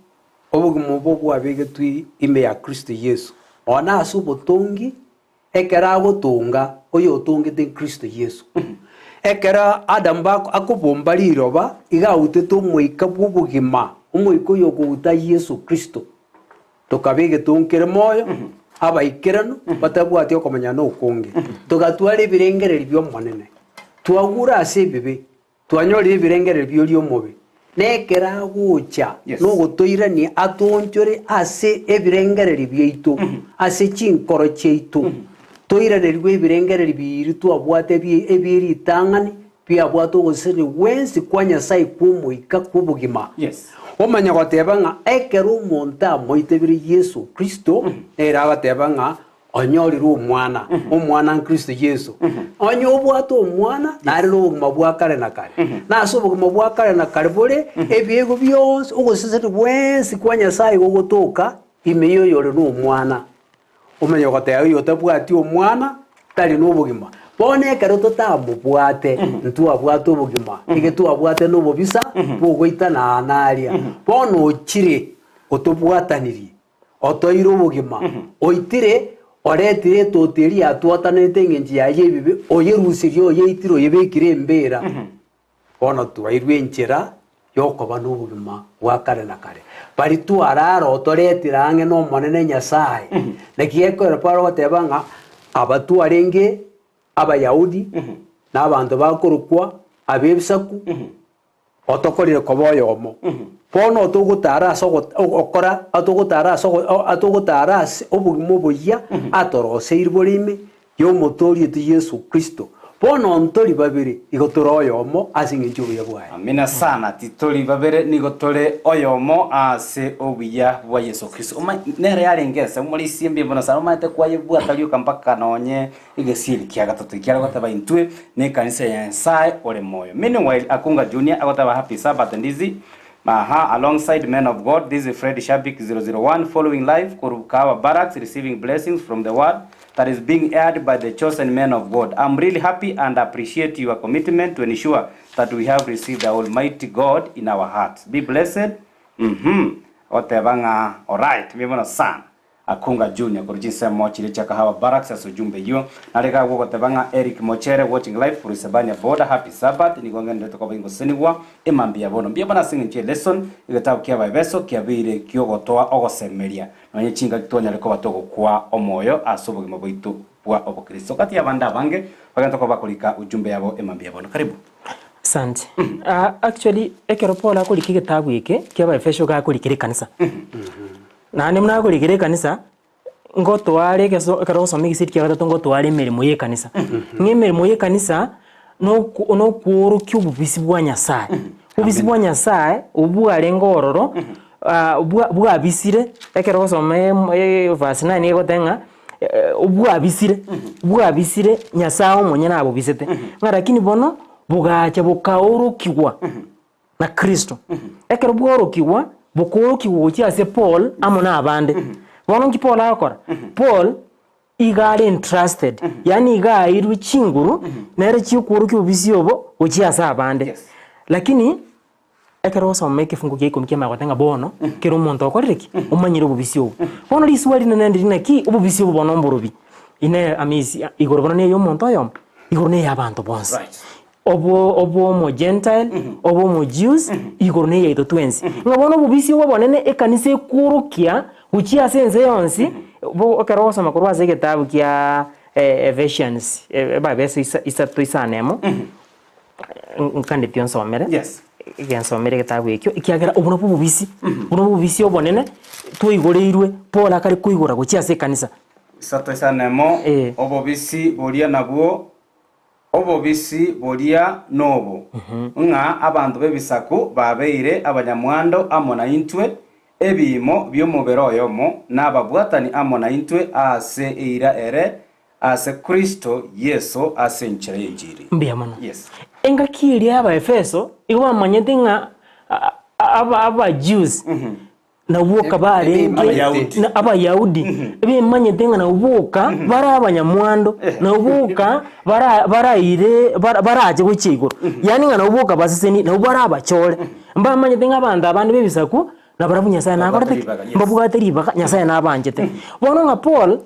obogima obwo bwabegetwe ime ya Kristo Yeso, one ase obotongi Ekero agotonga, oyotongete Kristo Yeso. Ekero Adamu bako akobomba riroba, iga autete omoika bw'obogima, omoika oyo okouta Yeso Kristo. Tokaba egetongo kere moyo, abaikeranu, batabwati okomanya nokonge. Togatwara ebirengererio bi'Omonene. Twagure ase ebibe, Twanyorire ebirengererio bi'oria omobe, na ekero agocha Yes. nogotoirania atoonchore ase ebirengererio biaito, ase chinkoro chiaito, toiranerigwe ebirengererio biiri twabwate ebie ebie ritang'ani biabwate ogosesenia gwensi kwa Nyasae kw'omoika kw'obogima. Yes. Omanye goteba ng'a ekero omonto amoitebire Yeso Kristo, nere agateba ng'a Onyorire omwana, omwana n'Kristo Yeso. Onye obwate omwana, nare nobogima bwa kare na kare. Na ase obogima bwa kare na kare bore, ebiegwa bionsi, ogosesenia gwensi kwa Nyasae gogotoka ime y'oyore nomwana. Omanye goteba oyotabwati omwana, tari nobogima. Bono ekero totamobwate, ntwabwate obogima, ege twabwate nobobisa bw'ogoitana aa na aria. Bono ochire otobwatanirie Otoire obogima, oitire, oretire etoto eria yatwatanete engencho yaye y'ebibe, oyerusirie, oyeitire, oyebekire embera. Bono twairwe enchera y'okoba nobogima bwa kare na kare. Baria twarara otoretire ang'e n'Omonene Nyasae. Naki gekogera Paulo agoteba ng'a aba twarenge Abayahudi, na abanto bakorokwa ab'ebisaku, Otokorire koba oyomo. Bono otogotara ase ogokora, atogotara ase atogotara ase obogima oboyia atoroseiri bore ime y'Omotoori oito Yeso Kristo. Bono ntori babere, igo tore oyomo ase engencho y'obuya bwaye. Amina sana, titori babere, nigo tore oyomo ase obuya bwa Yeso Kristo. Oma nere yarenge ense, omorisia mbuya mono sana, omanyete kwayebwata rioka mpaka nonye Egesieri kia gatato ekiare goteba intwe nekanisa ya Nyasae ore moyo. Meanwhile Akunga Junior agoteba happy Sabbath Ndizi aha alongside men of God this is Fred Shabik 001 following live koru Kahawa Barracks receiving blessings from the word that is being aired by the chosen men of God I'm really happy and appreciate your commitment to ensure that we have received the Almighty God in our hearts be blessed uhmm agoteba ng'a alright mbuya mono sana. Akunga Junior korwa chinsemo chiria chia Kahawa Barracks ase ojumbe eyio. Nare iga agwo goteba ng'a Eric Mochere watching live korwa Isebania border happy Sabbath nigo ngenderete koba ingosenigwa emambia ya bono. Mbuya mono ase eng'encho ye lesson egetabu kia Abaebeso kiabeire kiogotoa ogosemeria nonye chingaki twanyare koba togokwa omoyo ase obogima bwaito bwa obokristo. Gati y'abande abange bagento koba bakorika ujumbe yabo emambia ya bono. Karibu. Asante. Ah, actually ekero Paul akorika egetabu eke kia Abaefeso iga akorikera ekanisa. Naende buna akorikera ekanisa, ngotoare egeso ekero ogosoma egesiri kia gatato ngotoare emeremo ya ekanisa. Ng'a emeremo ya ekanisa, noko nokoorokia obobisi bwa Nyasaye. Obobisi bwa Nyasaye, obwo bwarenge ororo, bwa bwabisire, ekero ogosoma em verse nine nigo egoteba ng'a obwabisire, bwabisire Nyasaye omonyene abobisete, ng'a lakini bono, bogacha bokaorokigwa. na Kristo. Ekero bworokigwa, bokoorokigwa gochia ase Paul amo na abande. Bono nki Paul agokora? Paul iga are entrusted, yaani iga aeirwe chinguru nere chiokworokia obobisi obo gochia ase abande. Yes. Lakini ekero ogosoma ekefungu kia ikomi kiamanya goteba ng'a bono kera omonto okorire ki? Omanyire obobisi obo. Bono riswali rinene ndiri naki obobisi obo bono mborobi? Inee amisia igoro bono neya omonto oyomo? Igoro neya abanto bonsi. Right. Obo obw'Omogentile, obw'Omojews, igoro neyaito twensi. Ng'a bono obobisi obo obonene ekanisa ekworokia gochia ase ense yonsi, bo ekero ogosoma korwa ase egetabu kia Ephesians, Abaefeso isa isato isano emo. Nkandetie onsomere, Yes. gensomere egetabu ekio, ekiagera obwo nabwo obobisi, obwo nabwo obobisi obonene twaigoreirwe, Paul akare koigora gochia ase ekanisa. Isato isano emo, Eh. obobisi boria nabwo obobisi boria nobo, ng'a abanto b'ebisaku babeire abanyamwando amo naintwe, ebiimo bi'omobere oyomo, na ababwatani amo naintwe ase eira ere Ase Kristo Yeso ase enchera y'enchiri. Mbuya mono. Yes. Engaki eria y'Abaefeso igo bamanyete ng'a aba aba Jews nabwo boka barenge Abayahudi. na Abayahudi bemanyete ng'a nabwo boka bare abanyamwando, nabwo boka bara baraire bara barache gochia igoro. Yaani ng'a nabwo boka baseseni, nabwo bare abachore. Mbamanyete ng'a abanto abande b'ebisaku nabarabwo Nyasaye nakorete ki? Ribaga, yes. Mbabwate ribaga, Nyasaye nabanchete. Bono ng'a Paul,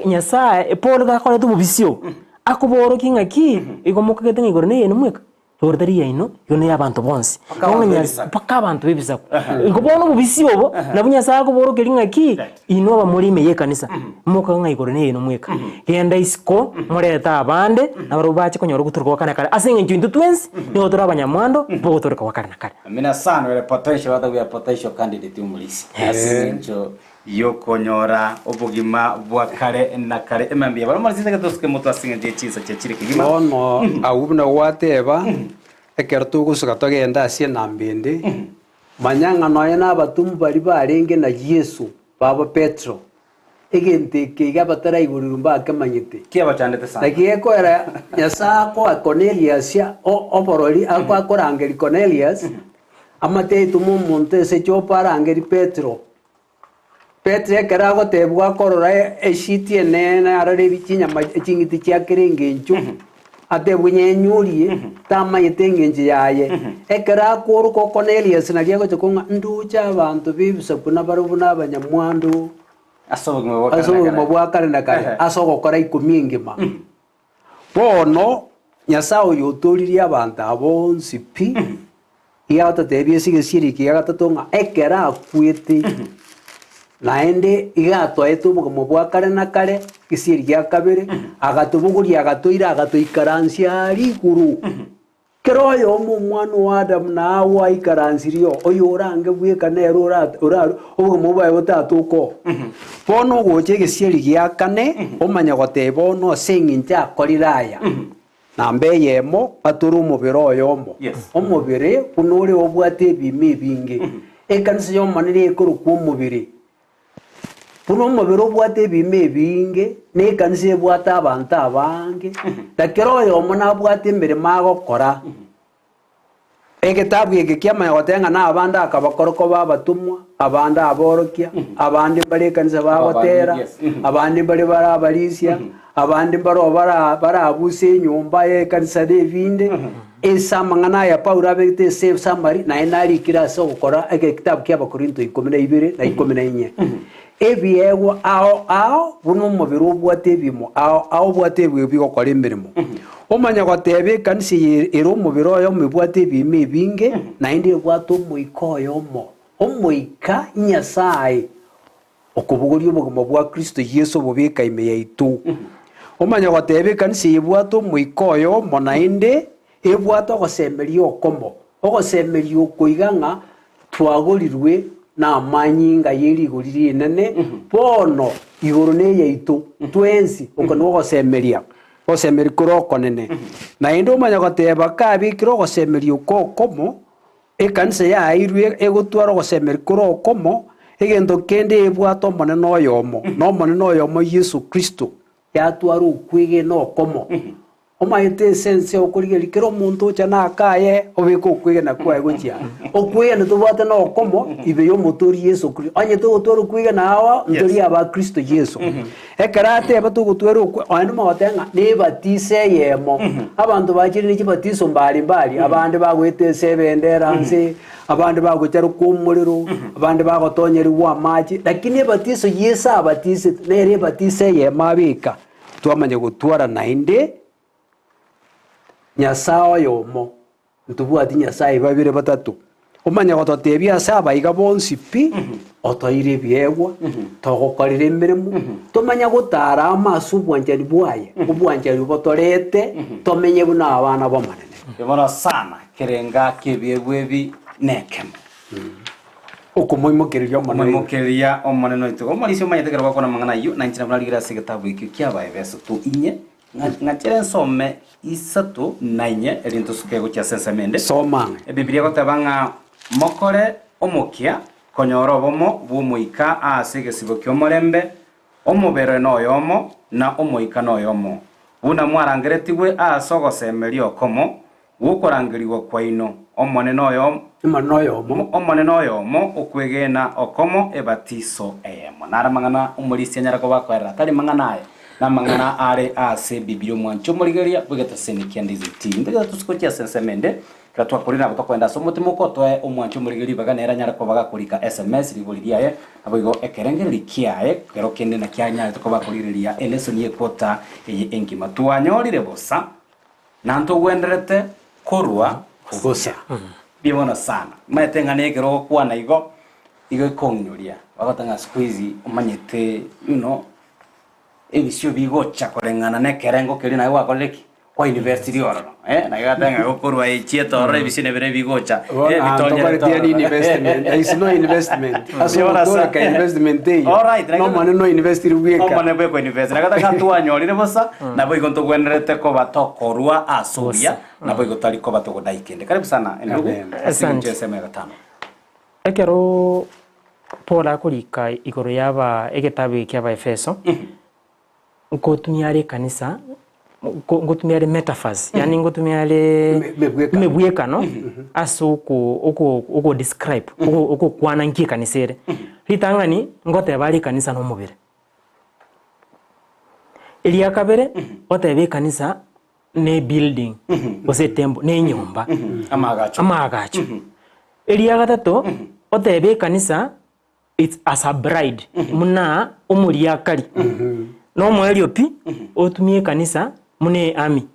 Nyasae, Paul gakorete obobisi obo, akoborokia ng'aki, igo mokagete ng'a igoro neyenu mweka, igoro tari yaino, igoro neya abanto bonsi. Mpaka abanto Bono Nya- b'ebisaku. mpaka abanto b'ebisaku. Igo bono obobisi obo, nabwo Nyasae akoborokeria ng'aki, inwe abamore ime y'ekanisa, mokaga ng'a igoro neyenu mweka. Genda isiko, morete abande, nabarabwo bache konyora ogotoreka gwa kare na kare, ase eng'encho intwe twensi, nigo tore abanyamwando, bogotoreka gwa kare na kare. Amina sana ore potential batagwia potential candidate omorisia ase eng'encho Y'okonyora obogima bwa kare na kare. Emambia baria omorisia ase tosuke motwe ase engencho ye chinsa chiachire kegima. Bono agwo buna gwateba, ekero togosuka togende ase enamba ende, manya ng'a nonya nabatomwa baria barenge na Yeso, babo Petero, egento eke iga bataraigorerwa mbakemanyete. Kiabachandete sana. Naki gekoera Nyasae akoa Kornelius oborori, akorangeria Kornelius, amate aitome omonto ase Jopa arangerie Petero. Petero ekero agotebigwa akorora eshiti enene arore chinyama ching'iti chia kera engencho, atebwe nyenyurie, tamanyete engencho yaye. Ekero akooroka Kornelius naria agocha kong'a ndoche abanto b'ebisaku nabarabwo buna abanyamwando Ase obogima bwa kare ase na obogima kare. bwa kare na kare, ase ogokora ikomi engima. Bono Nyasae oyo otooririe abanto aba bonsi pi, iga agototebia ase egesieri eke gia gatato ng'a ekero akwete, naende iga atoete obogima bwa kare na kare, egesieri gia kabere, agatobogoria agatoira agatoikaransia aria igoro. Kera oyomo omwana o Adamu na Hawa aikaransirie oo, oyorange bweka nere ora ora obogima bwaye botatoka oo. Bono ogocha egesieri gia kane, omanye goteba bono ase eng'encho akorire aya, namba eyemo, batore omobere oyomo. Yes. Omobere buna ore obwate ebiimo ebinge. Ekanisa y'Omonene ekorokwa omobere. Buna omobere obwate ebiimo ebinge, na ekanisa ebwate abanto abange, na kera oyomo nabwate emeremo agokora. Egetabu eke kiamanya goteba ng'a nabande akabakora koba abatomwa, abande aborokia, abande mbare ekanisa bagotera, abande mbare bare abarisia, abande mbaroo bara barabuse enyomba y'ekanisa na ebinde. Ase amang'ana aya Paulo abegete ase esamari, naende narikire ase ogokora egekitabu ki'Abakorinto ikomi na ibere na ikomi na inye. Ebiegwa ao ao buna omobere obwate ebiimo ao ao obwate ebiegwa bigokora emeremo. Omanye goteba ekanisa eye ere omobere oyomo ebwate ebiimo ebinge, naende ebwate Omoika oyomo. Omoika Nyasae Okobogoria obogima bwa Kristo Yeso bobeka ime yaito. Omanye goteba ekanisa eye ebwate Omoika oyomo naende ebwate ogosemeria okomo, ogosemeria oko iga ng'a twagorirwe namanyinga ye rigori rinene, bono igoro neyaito twensi, oko nogosemeria, ogosemeria kore okonene. Naende omanye goteba kabekire ogosemeria oko okomo, Ekanisa yaeirwe egotwara ogosemeria kore okomo, egento kende ebwate Omonene oyomo, na Omonene oyomo Yeso Kristo, yatwara okwegena okomo. Omanyete ase ense okorigereria kera omonto ocha na akaye, obeke okwegena kwaye gochia aa. Okwegena tobwate na okomo ibe y'omotoori Yeso Kristo. Onye togotwara okwegena ao, ntori aba Kristo Yeso. Ekero ateba togotwera okwe, onye nomogoteba ng'a nebatiso eyemo, abanto bachire ne chibatiso mbari mbari, abande bagoeta ase ebendera nse, abande bagocharoka omorero, abande bagotonyerigwa amache, lakini ebatiso Yeso abatisete, nere ebatiso eyemo abeka, twamanya gotwara naende Nyasae oyomo. Ntobwati Nyasae babere batato. Omanye gototebia ase abaiga bonsi pi, otoire ebiegwa, togokorera emeremo, tomanye gotaara amo ase obwanchani bwaye, obwanchani obotorete tomenye buna abana b'Omonene. Bono sana, kerenga ki'ebiegwa ebi nekemo. Okomoimokereria Omonene. Omoimokereria Omonene oito. Omorisia omanyete ekero gwakwana amang'ana ayio, na inche nabo narigire ase egetabu ekio ki'Abaefeso to inye, ng'a ng'achere nsome isato na inye, erinde tosuke gochia ase ensemo ende. Soma ang'e. Ebibilia egoteba ng'a mokore omokia konyora obomo bw'Omoika ase egesibo ki'omorembe, omobere noyomo, na Omoika noyomo, buna mwarangeretigwe ase ogosemeria okomo gw'okorangerigwa kwaino, Omonene oyomo, Omonene oyomo. Omonene oyomo, okwegena okomo, ebatiso eyemo. Naro amang'ana omorisia anyare koba akoerera, tari mang'ana aye, namang'ana are ase Ebibilia omwanche omorigereria bw'egetaseni kia Ndizi TV. Ntagete tosuke gochia ase ensemo ende, ekero twakorire nabo tokoenda ase omotima oko toe omwanche omorigereria ribaga nere anyare koba gakorika sms ribori riaye, naboigo ekerengererio kiaye kero kende naki anyarete koba akorigereria elesoni y'equota eye engima. Twanyorire bosa. Na ntogwenerete korwa bosa. Mbuya mono sana. Omanyete ng'a nekero ogokwana igo, igo ekong'inyoria, bagoteba ng'a siku hizi omanyete you know, ebisio bigocha koreng'ana na ekerengo keria naye gwakorire ki? Kwa investiri ororo eh, naye gateba ng'a gokorwa echieta ororo ebisio nabio bigocha Bono eh, anto bitonyerete koreti yani ororo. investment there is no investment ase Mbuya mono ogotoreka sana. investment eyio Alright, na Omonene no investiri bweka. Omonene bweka invest. Nagoteba ng'a twanyorire bosa, Naboigo ntogwenerete koba tokorua ase obuya, naboigo tari koba togodai kende. Karibu sana endugu, Amen. ase engencho Asante. y'ensemo ya gatano. Ekero Paul akorika igoro y'aba egetabu eke ki'Abaefeso, nkotumia are ekanisa, nko- nkotumia are metaphors, yaani nkotumia are Eme- emebwekano. emebwekano ase oko oko oko describe, oko okokwana nki ekanisa ere. Ritang'ani, ngoteba are ekanisa na omobere. Eria kabere, otebe ekanisa ne ebuilding, gose etemple, ne enyomba, Amaagacho. amaagacho. Eria gatato, otebe ekanisa it's as a bride, buna omoriakari. Na omoerio pi, otumie ekanisa buna earmy.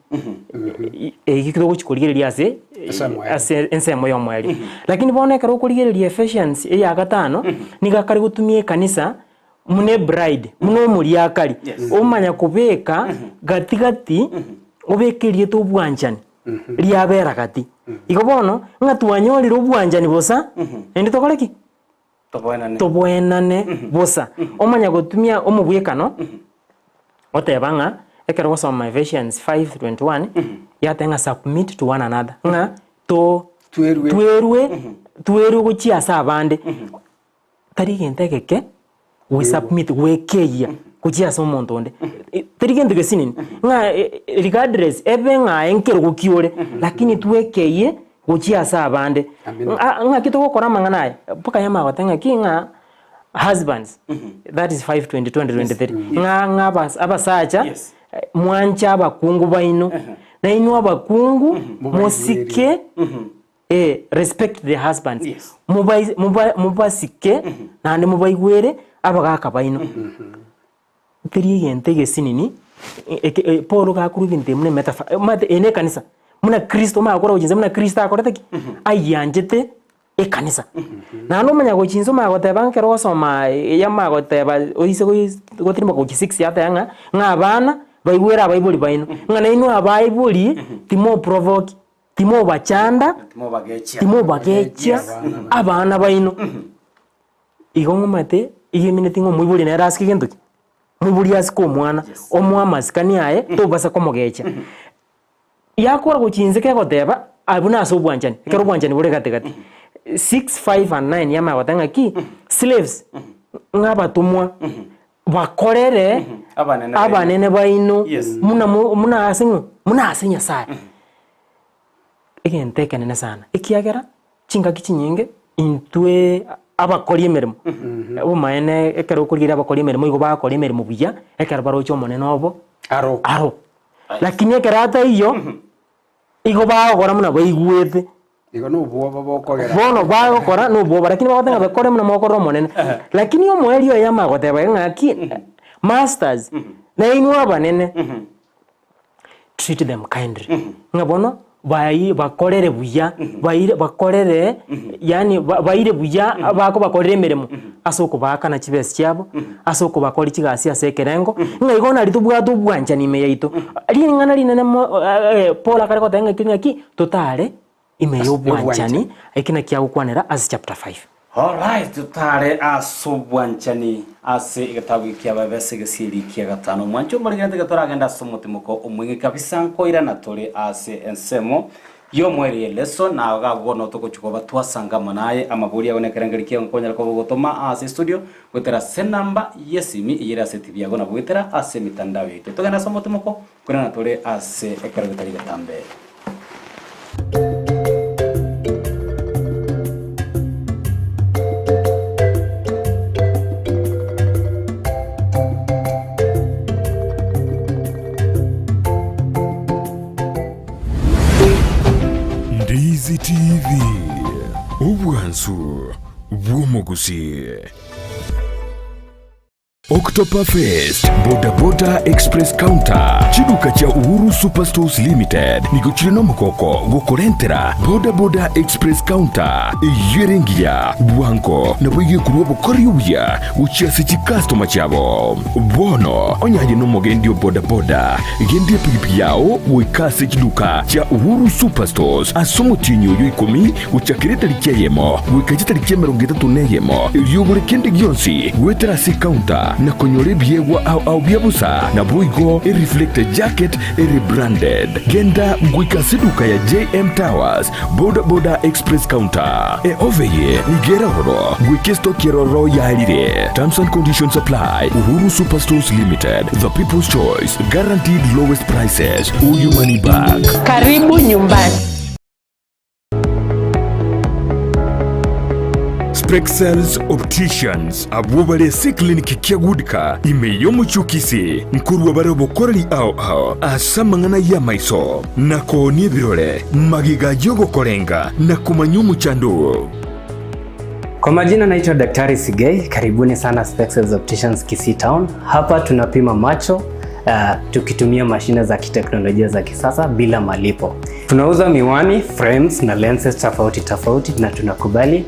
Eki togochi korigereria ase Ensemo eye. ase ensemo ya omoerio. Lakini bono ekero okorigereria Ephesians eya gatano, nigo akare gotumia ekanisa Buna ebride, buna omoriakari, omanya kobeka gati gati, obeke erieta obwanchani, riabera gati. Igo bono, ng'a twanyorire obwanchani bosa, naende tokore ki? Toboenane. Toboenane bosa. Omanya gotumia omobwekano, oteba ng'a, ekero ogosoma Ephesians 5:21, yateba ng'a submit to one another, ng'a to Twerwe. twerwe twerwe gochia ase abande. Tari gento egeke gwe submit gwekeyia gochia ase omonto onde. Tari gento gesinini ng'a regardless ebe ng'a aye nkerogo ki ore lakini twekeyie gochia ase abande. Amina. Ng'aki togokora amang'ana aya? Mpaka yamanya goteba ng'aki ng'a husbands that is 5:22 and 23 ng'a ng'a abas abasacha Yes. mwanche abakungu baino, nainwe abakungu mosike Eh, respect the husbands. Yes. Mubai- muba- mubasike naende mubaigwere abagaka baino. Teri egento egesinini e- eke- e- Paul gakorwa ebinto ebi buna emetafa omanyete eye na ekanisa buna Kristo omanye gokora gochinsa buna Kristo akorete ki? Ayianchete ekanisa. Naende omanya gochinsa omanya goteba ekero ogosoma yamanya goteba oise goi gotirimboka gochia six yateba ng'a ng'a abana baigwere abaibori baino, ng'a nainwe abaibori timoprovoki. Timobachanda, timobagechia abana baino. Igo ng'omanyete, iga emineti ng'a omoibori nere asike gento ki? Omoibori asike omwana, omoe amasikani aye, tobasa komogechia. Yakora gochia inse kegoteba, abwo nase obwanchani, ekero obwanchani bore gati gati. Six, five and nine yamanya goteba ng'aki, slaves, ng'a abatomwa, bakorere Abanene baino. abanene baino Yes. muna mo muna ase ng'o? Muna ase Nyasaye. Egento ekenene sana, ekiagera chingaki chinyinge intwe abakori emeremo, obomaene ekero okorigereria abakori emeremo igo bagokora emeremo buya, ekero baroche omonene obo Aro. aro. Lakini ekero ataiyo, igo bagokora buna baigwete. Igo nobwoba bokogera. Bono bagokora nobwoba, lakini bagoteba ng'a bakore buna mokorera Omonene. Lakini omoerio oye amanye goteba iga ng'aki, masters, nainwe abanene, treat them kindly. Ng'a bono. Bai bakorere buya, baire bakorere yaani baire buya bakobakorera emeremo ase okobaakana chibesa chiabo, ase okobakoria chigasi ase ekerengo, ng'a igo nari tobwate obwanchani ime yaito. Ring'ana rinene mo Paul akare goteba ng'aki ng'aki, totare ime ya obwanchani, eki nakio agokwanera ase chapter 5. Alright, totare ase obwanchani ase egetabu eke ki'Abaefeso egesieri kia gatano. Omwancho omorigerete iga toragende ase omotimoko omweng'e kabisa nkoirana tore ase ensemo y'omoerio y'eleso na iga bono togochia koba twasanga amo naye amabori ago na ekerengerio kiago nkonyara koba ogotoma ase estudio goetera ase enamba y'esimi eyere ase etibi yago na goetera ase emitandao yaito. Togende ase omotimoko nkoirana tore ase ekero getari getambe. Ndizi TV, obwansu bw'omogusii. October Fest, Boda Boda Express Counter, chiduka chia Uhuru Superstores Limited nigo chire nomogoko gokorentera Boda Boda Express Counter eyio ere engiya, bwango nabo igekorwa obokori obuya gochia ase chikastoma chiabo. Bono onye aye nomogendi o boda boda, gendia epigipigi yao goika ase chiduka chia Uhuru Superstores ase omotienyi oyo ikomi Gochakera etariki eyemo goika chitariki 31, erio ogore kende gionsi goetera ase ecounter na konyora ebiegwa ao ao bia bosa, naboigo ereflector jacket ere branded. Genda goika ase eduka ya JM Towers, Boda Boda Express Counter. Eofa eye nigo ere ororo goika estoki eroro yarire. Terms and conditions apply. Uhuru Superstores Limited, the people's choice, guaranteed lowest prices or your money back. Karibu nyumbani. Spexels Opticians abwo bare ase eclinic kia Goodcar ime y'omochie o Kisii nkorwa bare obokoreri ao ao ase amang'ana y'amaiso na koonia ebirore magega y'ogokorenga na komanya omochando oo. Kwa majina naitwa Daktari Sigei, karibuni sana Spexels Opticians Kisii Town. Hapa tunapima macho tukitumia mashine za kiteknolojia za kisasa bila malipo. Tunauza miwani, frames na lenses tofauti tofauti na tunakubali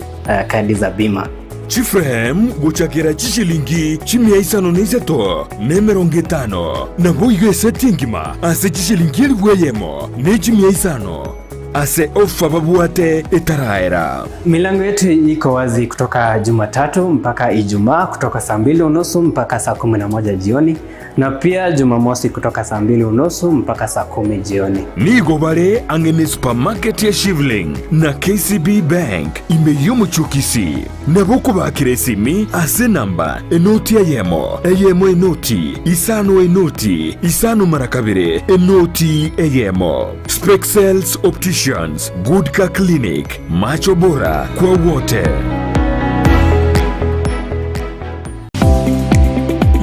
kadi za bima. Chiframe gochakera chishilingi chimia isano na isato na emerongo etano, naboigo eseti engima ase chishilingi elifu eyemo ne chimia isano ase ofa babwate etaraera. Milango yetu iko wazi kutoka Jumatatu mpaka Ijumaa kutoka saa mbili unusu mpaka saa 11 jioni na pia Jumamosi kutoka saa mbili unusu mpaka saa 10 jioni. Nigo bare ang'e ne supermarket ya Shivling na KCB Bank ime y'omochie o Kisii. Nabo okobakera esimi ase enamba enoti eyemo, eyemo enoti, isano enoti, isano mara kabere, enoti eyemo. Spexels Opticians, Good Car Clinic, Macho Bora kwa wote.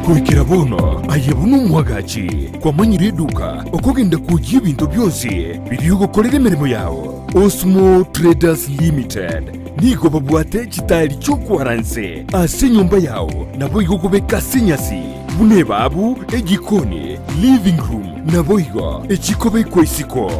Goikera bono aye buna omwagachi kwamanyire eduka okogenda kwoyia ebinto bionsi biria ogokorera emeremo yao. Osmo Traders Limited nigo babwate chitaeri chi'okwara nse ase enyomba yao naboigo okobeka ase enyasi buna ebabu, ejikoni, living room naboigo echikobekwa isiko.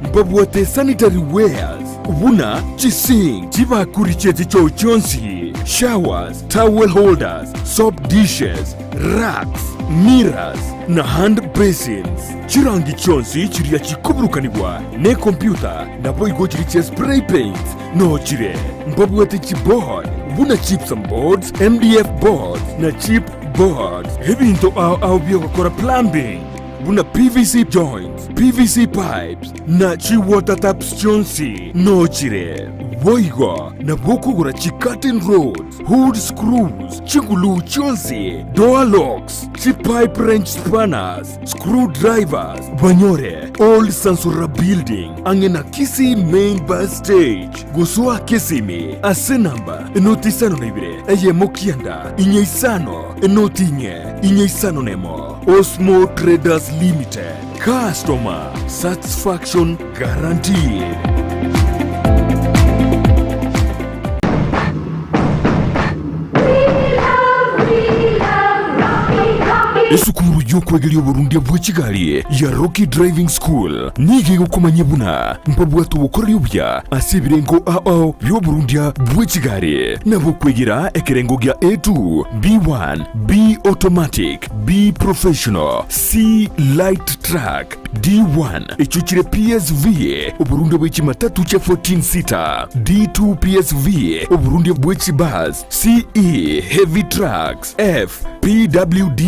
Mbabwate sanitary wares buna chisink, chibakuri chie chichoo chionsi, showers, towel holders, soap dishes, racks, mirrors, na hand basins. Chirangi chionsi chiria chikoburukanigwa nekompyuta naboigo chiria chia spray paints noo chire. Mbabwate chiboard buna gypsum boards, MDF boards, na chip boards. Ebinto ao ao biogokora plumbing buna PVC joints, PVC pipes, na chi-water taps chionsi noo chire. Boigo nabo okogora chi-curtain rods, hood screws, chiguluu chionsi, door locks, chi-pipe wrench spanners, screw drivers, banyore Old Sansora Building ang'e na Kisii Main Bus Stage. Gosoa Kisimi ase namba enoti isano na ibere eyemo kianda inye isano enoti inye inye isano nemo. Osmo Traders Limited, customer satisfaction guaranteed. Esukuru. y'okwegeria oborundia bwe chigari ya Rocky Driving School nigo egokomanyia buna mbabwate obokoreri obuya ase ebirengo ao ao bi'oborundia bwe chigari, nabo okwegera ekerengo gia A2, B1, B Automatic, B Professional, C Light Truck, D1 echio chire PSV, oborundia bwe chimatatu chia 14 seater, D2 PSV, oborundia bwe chibus, CE Heavy Trucks, F PWD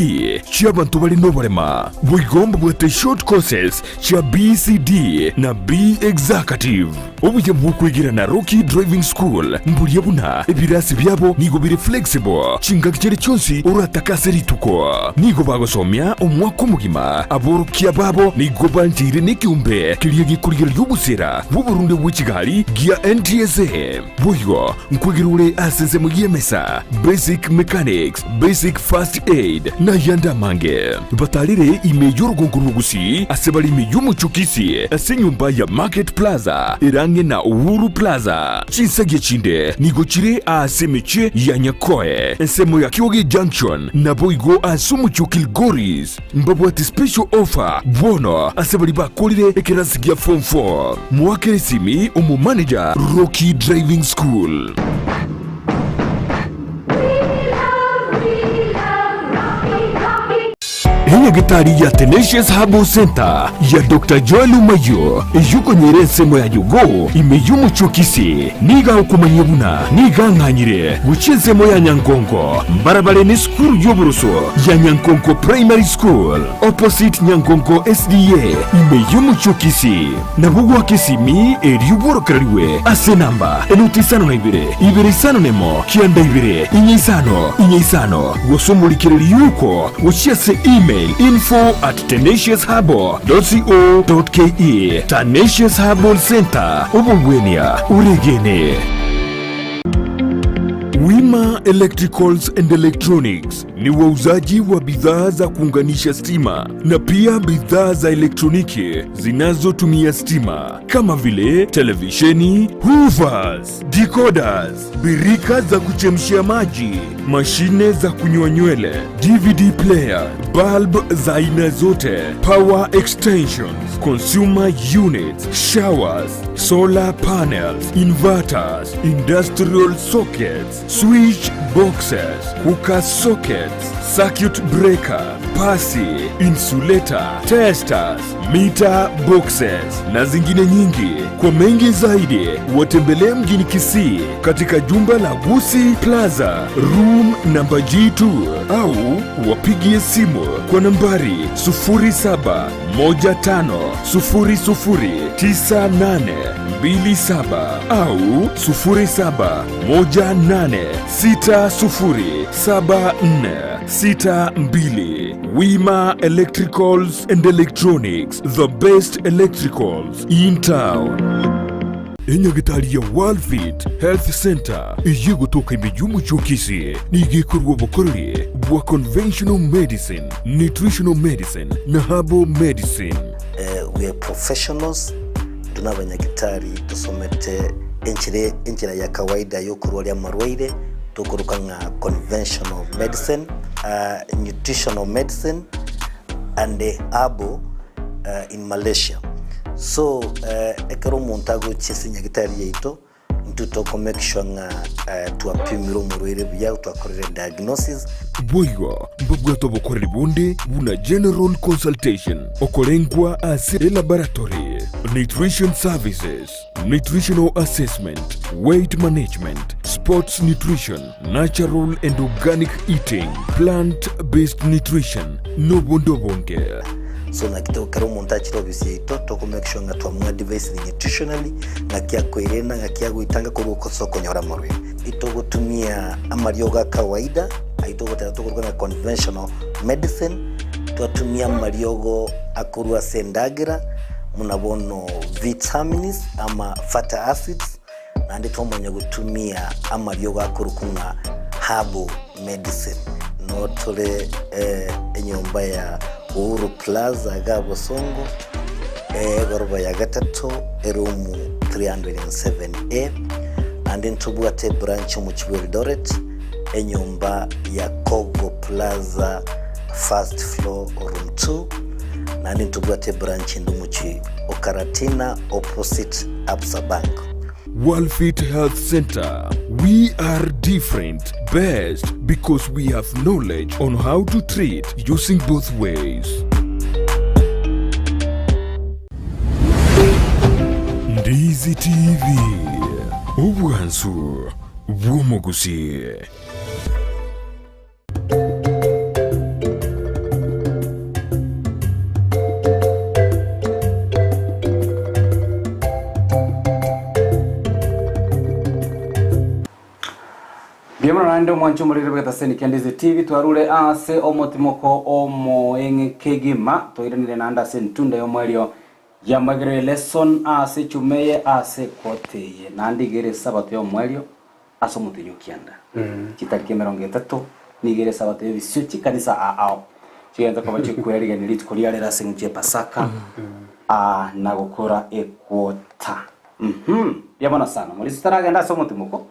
chi'abanto bare noborema. Boigo mbabwate short courses chia BCD na B Executive. Obuya bw'okwegera na Rocky Driving School mboria buna ebirasi biabo nigo bire flexible chingaki chiria chionsi oratake ase rituko. Nigo bagosomia omwaka omogima. Aborokia babo nigo bancheire nekeombe keria gekorigereria obosera bw'oborunde bwe chigari gia NTSA. Boigo nkwegera ore ase ensemo y'emesa, basic mechanics, basic first aid, na ayande amange. Batarire ime y'orogongo rw'Ogusii ase bare ime y'omochie o Kisii ase enyomba ya Market Plaza ere ang'e na Uhuru Plaza. Chinsagia chinde nigo chire aase emechie ya Nyakoe, ensemo ya Kioge Junction, naboigo ase omochie o Kilgoris. Mbabwate special offer bono ase baria bakorire ekerasi gia form 4. Moakere esimi omomanager Rocky Driving School. Enyagitari ya Tenacious Herbal Centre ya Doctor Joel Omayio eyio okonyora ensemo ya Jogoo ime y'omochie o Kisii nigo agokomanyia buna nigo ang'anyire gochia ensemo ya Nyankonko mbarabare nesukuru y'oboroso ya Nyankonko Primary School opposite Nyankonko SDA ime y'omochie o Kisii. Nabo goaka esimi erio bworokererigwe ase enamba enoti isano na ibere, ibere isano nemo, kianda ibere, inye isano, inye isano, gose omorikereri yuko gochia ase email info at tenaciousherbal.co.ke. Tenacious Herbal Centre, obogwenia oregene. Wima Electricals and Electronics ni wauzaji wa bidhaa za kuunganisha stima na pia bidhaa za elektroniki zinazotumia stima kama vile televisheni, hoovers, decoders, birika za kuchemshia maji, mashine za kunyoa nywele, DVD player, bulb za aina zote, power extensions, consumer units, showers, solar panels, inverters, industrial sockets, switch boxes, cooker sockets, circuit breaker, pasi, insulator, testers, meter boxes na zingine nyingi. Kwa mengi zaidi watembelee mjini Kisii katika jumba la Gusii Plaza room namba G2 au wapigie simu kwa nambari 0715009827 au 0718607462. Wima Electricals and Electronics, the best electricals in town. Enyagitari ya Worldfit Health Center eye gotoka ime y'omochie o Kisii nigo ekorwa obokoreri bwa conventional medicine, nutritional medicine na herbal medicine. We are professionals, intwe nabanyagitari tosomete enchera enchera ya kawaida yokorwaria amarwaire tokoroka ng'a conventional medicine, nutritional medicine and herbal in Malaysia. So ekero omonto agochia ase enyagitari yaito, intwe toko make sure ng'a twapimire omorwaire buya, twakorire diagnosis. Boigo mbabwate obokoreri bonde buna general consultation, okorengwa ase elaboratory, nutrition services, nutritional assessment, weight management, sports nutrition, natural and organic eating, plant based nutrition, nobonde obonge. So naki to ekero omonto achire ofisi yaito toko make sure ng'a twamoadvisire nutritionally, ng'aki akoerenda, ng'aki agoetanga korwa ase okonyora amarwaire. Itogotumia amariogo a kawaida, ayio togoteba tokoruga ng'a conventional medicine, twatumia amariogo akorwa ase endagera, buna bono vitamins ama fatty acids, naende twamanya gotumia amariogo akorokwa ng'a herbal medicine. Noo tore enyomba ya Uhuru Plaza iga Bosongo, egoroba ya gatato, eroom 307A, naende ntobwate ebranch omochie bwa Eldoret, enyomba ya Kogo Plaza. first floor room 2 naende ntobwate ebranch ende omochie o Karatina opposite Absa Bank. Walfit Health Center, we are different, best because we have knowledge on how to treat using both ways. Ndizi TV, obwansu bw'omogusii. Mbuya mono naende omwanche omorere bw'egetaseni kia Ndizi TV twarure ase omotimoko omoeng'e kegima toiranire naende ase entunda y'omoerio y'amagero y'elesson ase echuma eye ase ekoti eye naende iga ere esabato y'omoerio ase omotenyi o kianda chitariki emerongo etato nigo ere esabato y'ebisio chikanisa ao chigento koba chikwerigania rituko ria rero ase eng'encho y'epasaka aa na gokora ekwota. Mh, mbuya mono sana. Morisi taragenda ase omotimoko,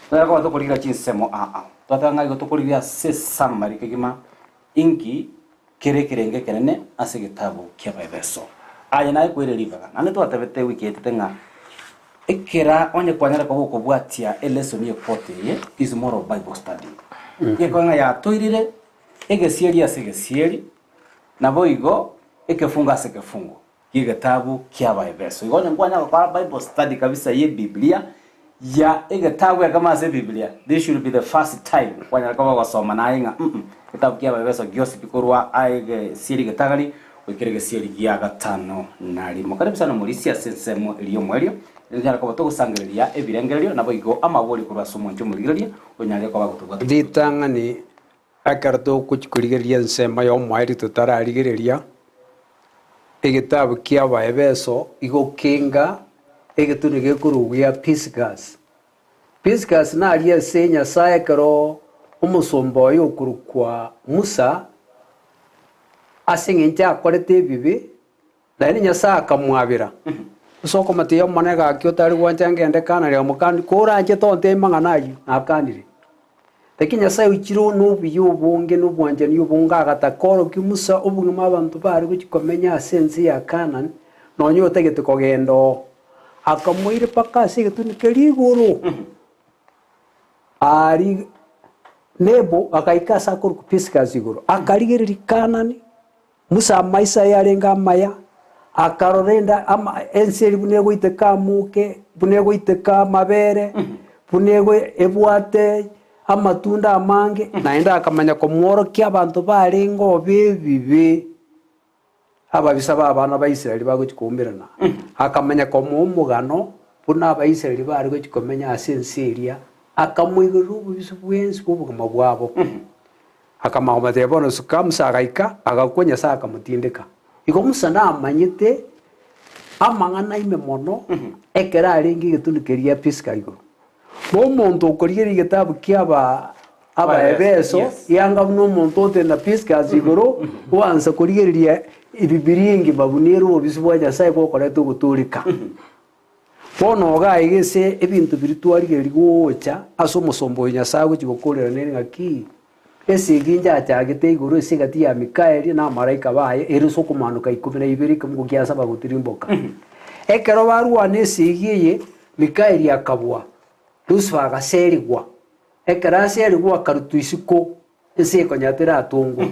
tonyare koba tokorigira chinsemo ao. Twateba ng'a igo tokorigia ase esummary kegima inki kere ekerengo ekenene ase egetabu ki'Abaefeso. Aye naye koire ribaga. Naende twatebete ewiki yaetete ng'a ekera onye kwanyara koba okobwatia elesson y'equota eye is more of Bible study. Gekoba ng'a yatoirire egesieri ase egesieri, naboigo ekefungo ase ekefungo gi'egetabu ki'Abaefeso. Igo onye nkwanyara gokora Bible study kabisa y'Ebiblia ya egetabu ekemo ase Ebibilia, this should be the first time kwanyara koba ogosoma naye ng'a mm egetabu ki'Abaefeso gionsi pi korwa aye egesieri getagari goikera egesieri gia gatano na rimo. Karibu sana omorisia ase ensemo eria y'omoerio, tonyare koba togosangereria ebirengererio naboigo amabori korwa ase omonche omorigereria onyare koba gotobwata. Ritang'ani Ekero togochia korigereria ensemo y'omoerio totararigereria, egetabu ki'Abaefeso igokenga egetunu gekorokwa gia Pisgas. Pisgas naria ase Nyasae ekero omosomba oye okorokwa Musa, ase eng'encho akorete ebibe, Naende Nyasae akamwabera, Ase okomoteebia Omonene gaki otari gwancha ngende Kanani amokanie, koranche tontebie mang'ana ayio, nakanire. Lakini Nyasae oichire nobuya obonge na obwanchani obonge agataka orokia Musa obogima abanto bare gochia komenya ase ense ya Kanani, nonya otagete kogenda oo. Akamoira mpaka ase egetuni keria igoro, aria Nebo agaika ase akorokwa Pisgah igoro, akarigereria Kanani. Musa amaiso aye arenge amaya, akarora enda ama ense eria buna egoiteka amoke, buna egoiteka amabere, buna ego ebwate amatunda amange, naende akamanya komworokia abanto barenge obe ebibe, ababisa ba abana ba Israeli bagochia koumerana. Akamanya komoa omogano buna Abaisraeli bare gochia komenya ase ense eria, akamoigorera obobisi bwensi bwa obogima bwabo. Akamanya komoteebia, Bono suka. Musa agaika, agakwa, Nyasae akamotindeka. Igo Musa namanyete amang'ana ime mono ekero arenge egetunu keria Pisga igoro. Na omonto okorigereria egetabu ki'aba Abaefeso, Yes. yanga buna omonto otenda Pisgas igoro, oansa korigereria Ebibilia engima buna ere obobisi bwa Nyasae bokoreta ogotooreka. Bono iga aiga ase ebinto biria twarigereria gocha ase omosomba oyo Nyasae agochia gokorera nere ng'aki, Esegi njachagete igoro ase egati ya Mikaeli na amalaika baye, ere ase okomaanoka ikomi na ibere ekemogo kia saba gotirimboka. Ekero barwana esegi eye, Mikaeli akabua, Lusifa agaserigwa. Ekero aserigwa akarutwa isiko, ense ekonya teratongwa.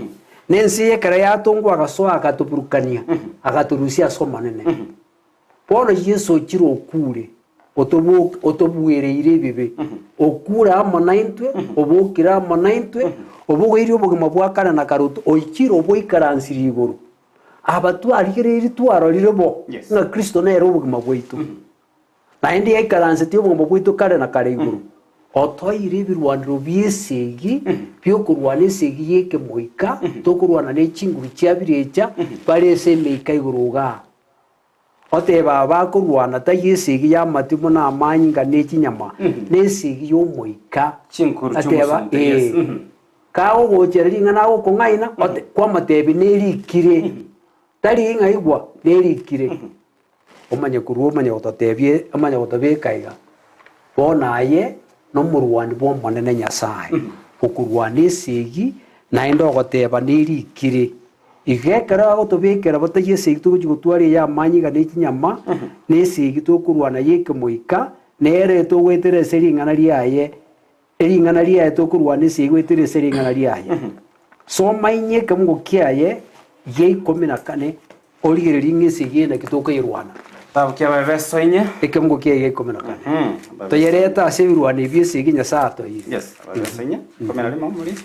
Na ense eye ekero yatongwa agasoa agatoburukania, agatorusia ase Omonene. Bono Yeso ochire okure, otobuereire ebibe, okure amo naintwe, obokire amo naintwe, obogoirie obogima bwa kare na kare, oichire oboikaransirie igoro. Aba twarigereirie twarorire bo, ng'a Kristo nere obogima bwaito. Naende yaikaransetie obogima bwaito kare na kare igoro, otoeire ebirwanero bi'esegi bi'okorwana esegi y'ekemoika, tokorwana ne chinguru chia birecha bare ase emeika igoro igaa. Otebe aba bakorwana tari esegi y'amatimo na amanyinga ne chinyama, nesegi y'omoika. Chinkuru Ateba, chi'omosunte, yes. ee. Kagogochera ring'ana agokong'aina, ote- kwamotebia nerikire, tari ng'a igwa, nerikire. Omanye korwa omanye gototebia omanye gotobeka iga, bono aye nomorwani bw'Omonene Nyasae, okorwana esegi, Naende ogoteba nerikire. Igo ekero agotobekera botaiyo esegi togochia gotwara eye amanyinga ne chinyama, na esegi tokorwana y'ekemoika, nere togoetera ase ring'ana riaye, ering'ana riaye tokorwana esegi goetera ase ring'ana riaye. Soma inye ekemungo kiaye gia ikomi na kane, origererie ng'a esegi eye naki tokoyerwana. Kitabu kia Abaefeso inye. Ekemungo kiaye gia ikomi na kane. Toyerete ase ebirwano ebi esegi Nyasae atoeire. Yes, Abaefeso inye, ikomi na rimo muri.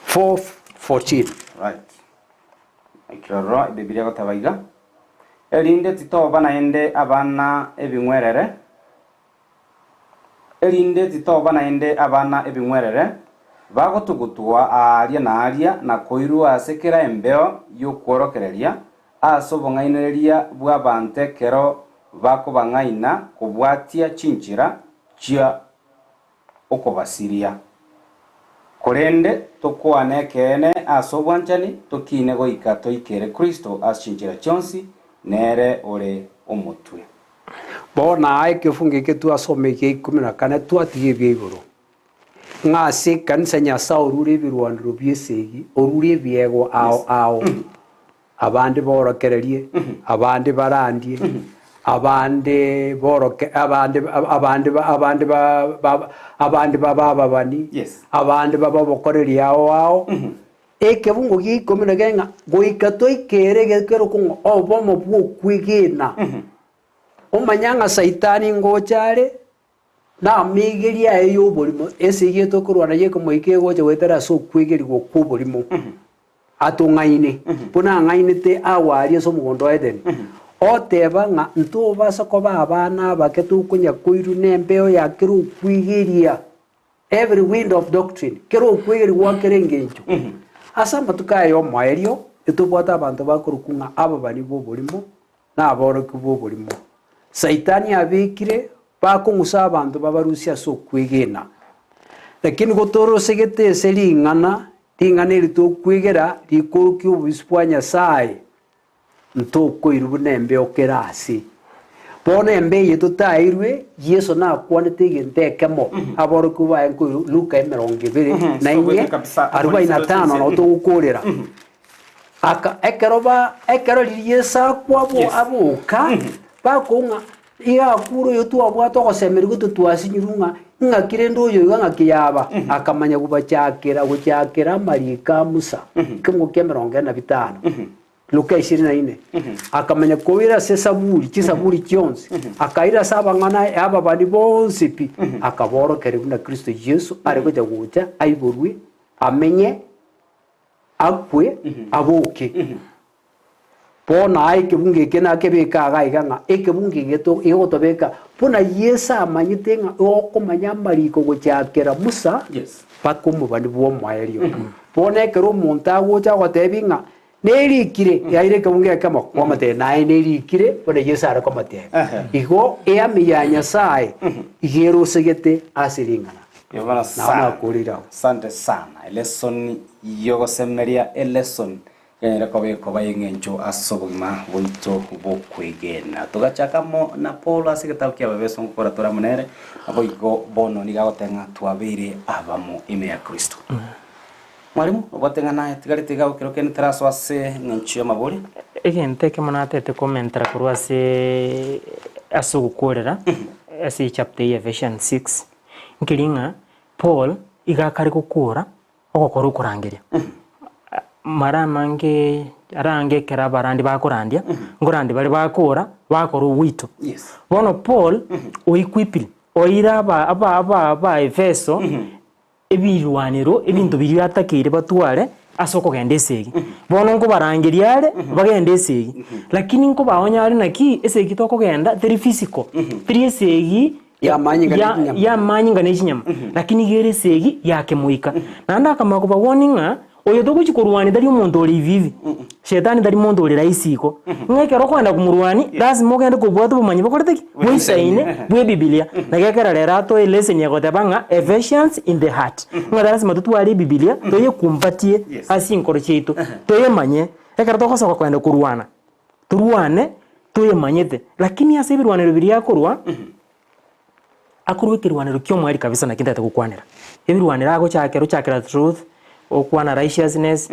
4:14. Right. Ekero Ebibilia egoteba iga, Erinde titoba naende abana ebing'werere, erinde titoba naende abana ebing'werere, bagotugutwa aaria na aaria na koirwa ase kera embeo y'okworokereria, ase obong'ainereria bw'abanto ekero bakobang'aina kobwatia chinchera chia okobasiria. Korende tokwane ekeene ase obwanchani, tokiine goika toikere Kristo ase chinchera chionsi, nere ore omotwe. Bono aa ekefungo eke twasoma ekia ikomi na kane twatiga ebia igoro, ng'a ase ekanisa Nyasae orure ebirwanero bi'esegi, orure ebiegwa ao ao. Abande borokererie, abande barandie, abande boroke abande abande abande ba abande babe ababani, Yes. abande babe obokoreri ao ao. Ekebungo gia ikomi na kere ng'a goika toikere egekerokwo ng'a obomo bw'okwegena. Omanye ng'a Saitani ngocha are, Namaigerio aye y'oborimo, esegi etokorwana y'ekemoika egocha goetera ase okwegerigwa kw'oborimo. Atong'aine, buna ang'ainete agwo aria ase omogondo o Edeni, oteba ng'a ntobasa koba abana abake tokonya koirwa nembeo ya kera okwegeria, every wind of doctrine, kera okwegerigwa gwa kera engencho. Ase amatuko aya y'omoerio, etobwate abanto bakorokwa ng'a ababani b'oborimo, na aborokigwa b'oborimo. Saitani abekire bakong'usa abanto babarusie ase okwegena. Lakini gotorosegete ase ring'ana, ring'ana eri tokwegera rikorokia obobisi bwa Nyasae, ntokoirwa buna embeo kera ase. Bono embeo eye totairwe, Yeso nakwanete egento ekemo, aborokigwa baye nkoirwa Luka emerongo ebere na inye, arubaini na tano nabo togokorera. Aka ekero ba ekero riria Yeso akwa abo Yes. aboka, bakong'a iga akure oyo twabwate ogosemeria gotwe twasinyirwe ng'a ng'aki rende oyo iga ng'aki yaba, akamanya kobachakera gochakera amariko a Musa, ekemungo kia emerongo ene na bitano, Luka ishirini na ine. Akamanya koira ase esaburi, chisaburi chionsi, akaira ase abang'ana ababani bonsi pi, akaborokereria buna Kristo Yeso are gocha gocha aiborwe, amenye, akwe, aboke. Bono aa ekebungo eke nakebeke iga iga ng'a ekebungo eke to egotobeka buna Yeso amanyete ng'a okomanya amariko gochakera Musa Yes. mpaka omobani bw'omoerio. Bono ekero omonto agocha agotebi ng'a nerikire, yaire ekebungo ekemo, kwamotebia naye nerikire buna Yeso are komotebia. Ehe. Igo eami ya Nyasaye iga erosegete ase ring'ana. Yobana Nao sana. nakorire agwo. Asante sana. Elesson yogosemeria elesson yanyare koba ekoba y'eng'encho ase obogima bwaito bw'okwegena. Togachaka amo na Paulo ase egetabu kia Abaefeso ngokora tore amo nere, naboigo bono nigo agoteba ng'a twabeire abamo ime ya Kristo. Mwalimu, obwate ng'a naye tigareti iga ekero kende tarasoa ase eng'encho y'amabori. Egento ekemo natete komentera korwa ase ase ogokorera ase echapter eye ya Ephesians 6, Nkeri ng'a Paul iga akare gokora ogokora okorangeria. Mara amange arange ekero abarandi bakorandia, nkorandia bare bakora, bakora ogoito. Yes. Bono Paul oequipire, oeire aba aba aba Abaefeso ebirwanero, ebinto biria atakeire batware ase okogenda esegi. Bono nkobarangeria are, bagende esegi, lakini nkobaonya are naki, esegi tokogenda teri physical, teri esegi Y'amanyinga ne ya- chinyama. y'amanyinga ne chinyama, lakini iga ere esegi ya kemoika. Naende akamanya kobawarning ng'a oyo togochia korwania tari omonto ore hivi hivi, shetani tari monto ore rahisi igo, ng'a ekero okogenda komorwania, lazima ogende kobwata obomanyi bokorete ki? Boisaine bwa ebibilia. Naki ekero rero atoe eleseni egoteba ng'a Ephesians in the heart, ng'a lasima totware ebibilia, toyekumbatie Yes. ase chinkoro chiaito, toyemanye, ekero togosoka kogenda korwana, torwane toyemanyete, lakini ase ebirwanero biria akorwa, Akorwa ekerwanero ki'omoerio kabisa naki ntagete gokwanera. Ebirwanero agochakera ochakera truth, okwana righteousness,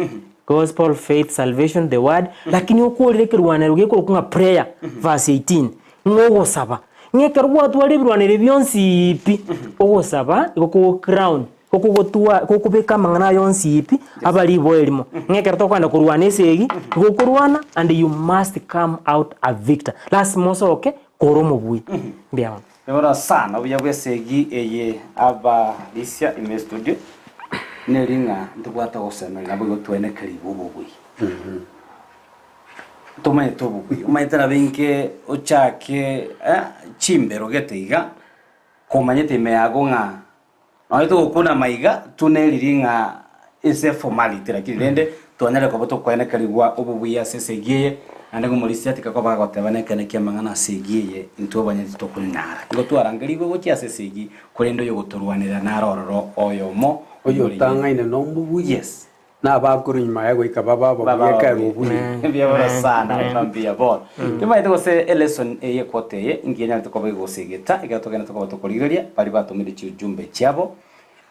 gospel, faith, salvation, the word, lakini okworire ekerwanero gekorokwa ng'a prayer, verse 18, ng'a ogosaba. Ng'a ekero gwatwarire ebirwanero ebi bionsi pi, ogosaba igo kogo crown, gokogotwa gokobeka amang'ana aya onsi pi, aba riboa erimo. Ng'a ekero tokogenda korwana esegi, igo okorwana and you must come out a victor. Lasima osoke kore omobui. Mbuya mono. Rora sana obuya bw'esegi eye abarisia ime estudio neri ng'a ntobwate ogosemeria naboigo twaenekerigwe obobui. Ntomanyete obobui, omanyete nabo inke ochake chimbero gete iga, komanyete ime yago ng'a Nonya togokuna amaiga, tuneriri ng'a ase eformality, lakini rende twanyare koba tokoenekerigwa obobuya ase esegi eye, naende ng'omorisia tika koba agoteba nekeene ki'amang'ana ase egi eye, intwe abanyene titokonyara. Igo twarangerigwe gochia ase esegi, korende oyogotorwanerera nare ororo oyomo, oyore Yeso. Oyotang'aine nomobuya, Yes. na abakure nyuma yaye goika babe ababuya ekero obuya. Mbuya bono sana, eba mbuya bono. Timanyete gose elesson eye equota eye inki enyarete koba egosegeta ekero togenda tokoba tokorigereria baria batomire chiujumbe chiabo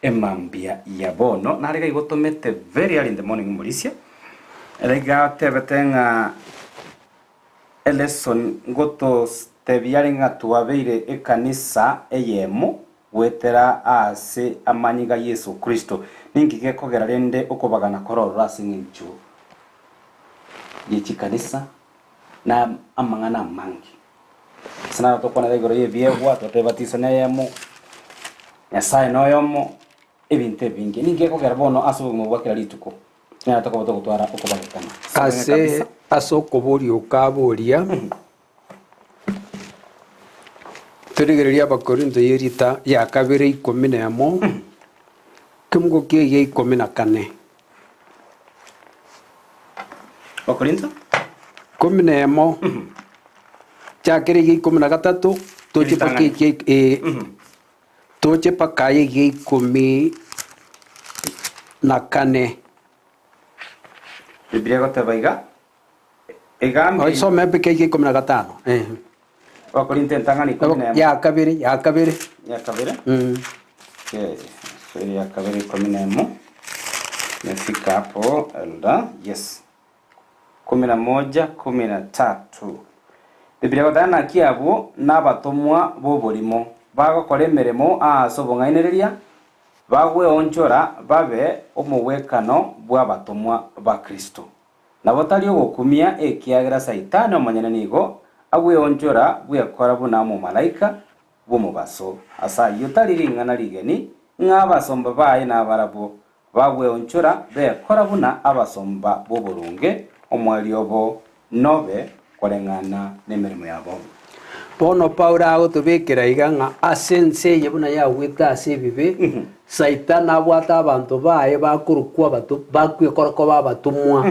emambia ya bono. Nare iga igotomete very early in the morning omorisia, ere iga atebete ng'a Elesson ngototebia are ng'a twabeire ekanisa eyemo goetera aase amanyinga a Yeso Kristo. Ninki gekogera rende okobagana kore ororo ase engencho ye chikanisa na amang'ana amange? Ase naro tokwanera igoro y'ebiegwa, twateba ebatiso neyemo, Nyasae noyomo, ebinto ebinge. Ninki gekogera bono ase obogima bwa kera rituko nere tokoba togotwara okobagekana? Ase Kabisa. ase okoboria okaboria, torigererie Abakorinto y'erita ya kabere ikomi na emo, ekemungo kia egia ikomi na kane. Abakorinto? Ikomi na emo, chakera egia ikomi na gatato, toche mpaka Eritang'ani. ekia eh, Toche mpaka egia ikomi na kane. Biblia egoteba iga, Egambi. Oisome mpaka egia ikomi na gatano. Eh. Abakorinto entang'ani ikomi na emo. Ya kabere, ya kabere. Ya kabere. Mm. Okay. So ya kabere ikomi na emo. Nimefika hapo elder. Yes. Kumi na moja, kumi na tatu. Biblia egoteba naki abwo nabatomwa b'oborimo, bagokora emeremo aase obong'ainereria, bagweonchora babe omogwekano bw'abatomwa ba Kristo. Nabo tari ogokumia, ekiagera Saitani omonyene nigo agweonchora bwekora buna omomalaika bw'omobaso. Ase ayio tari ring'ana rigeni ng'a abasomba baye nabarabwo Bagweonchora bekora buna abasomba b'oboronge, omoerio obo nobe koreng'ana nemeremo yabo. Bono Paulo agotobekera iga ng'a ase ense eye buna yagwete ase ebibe, Saitani nabwate abanto baye bakorokwa abato bakwekora koba abatomwa,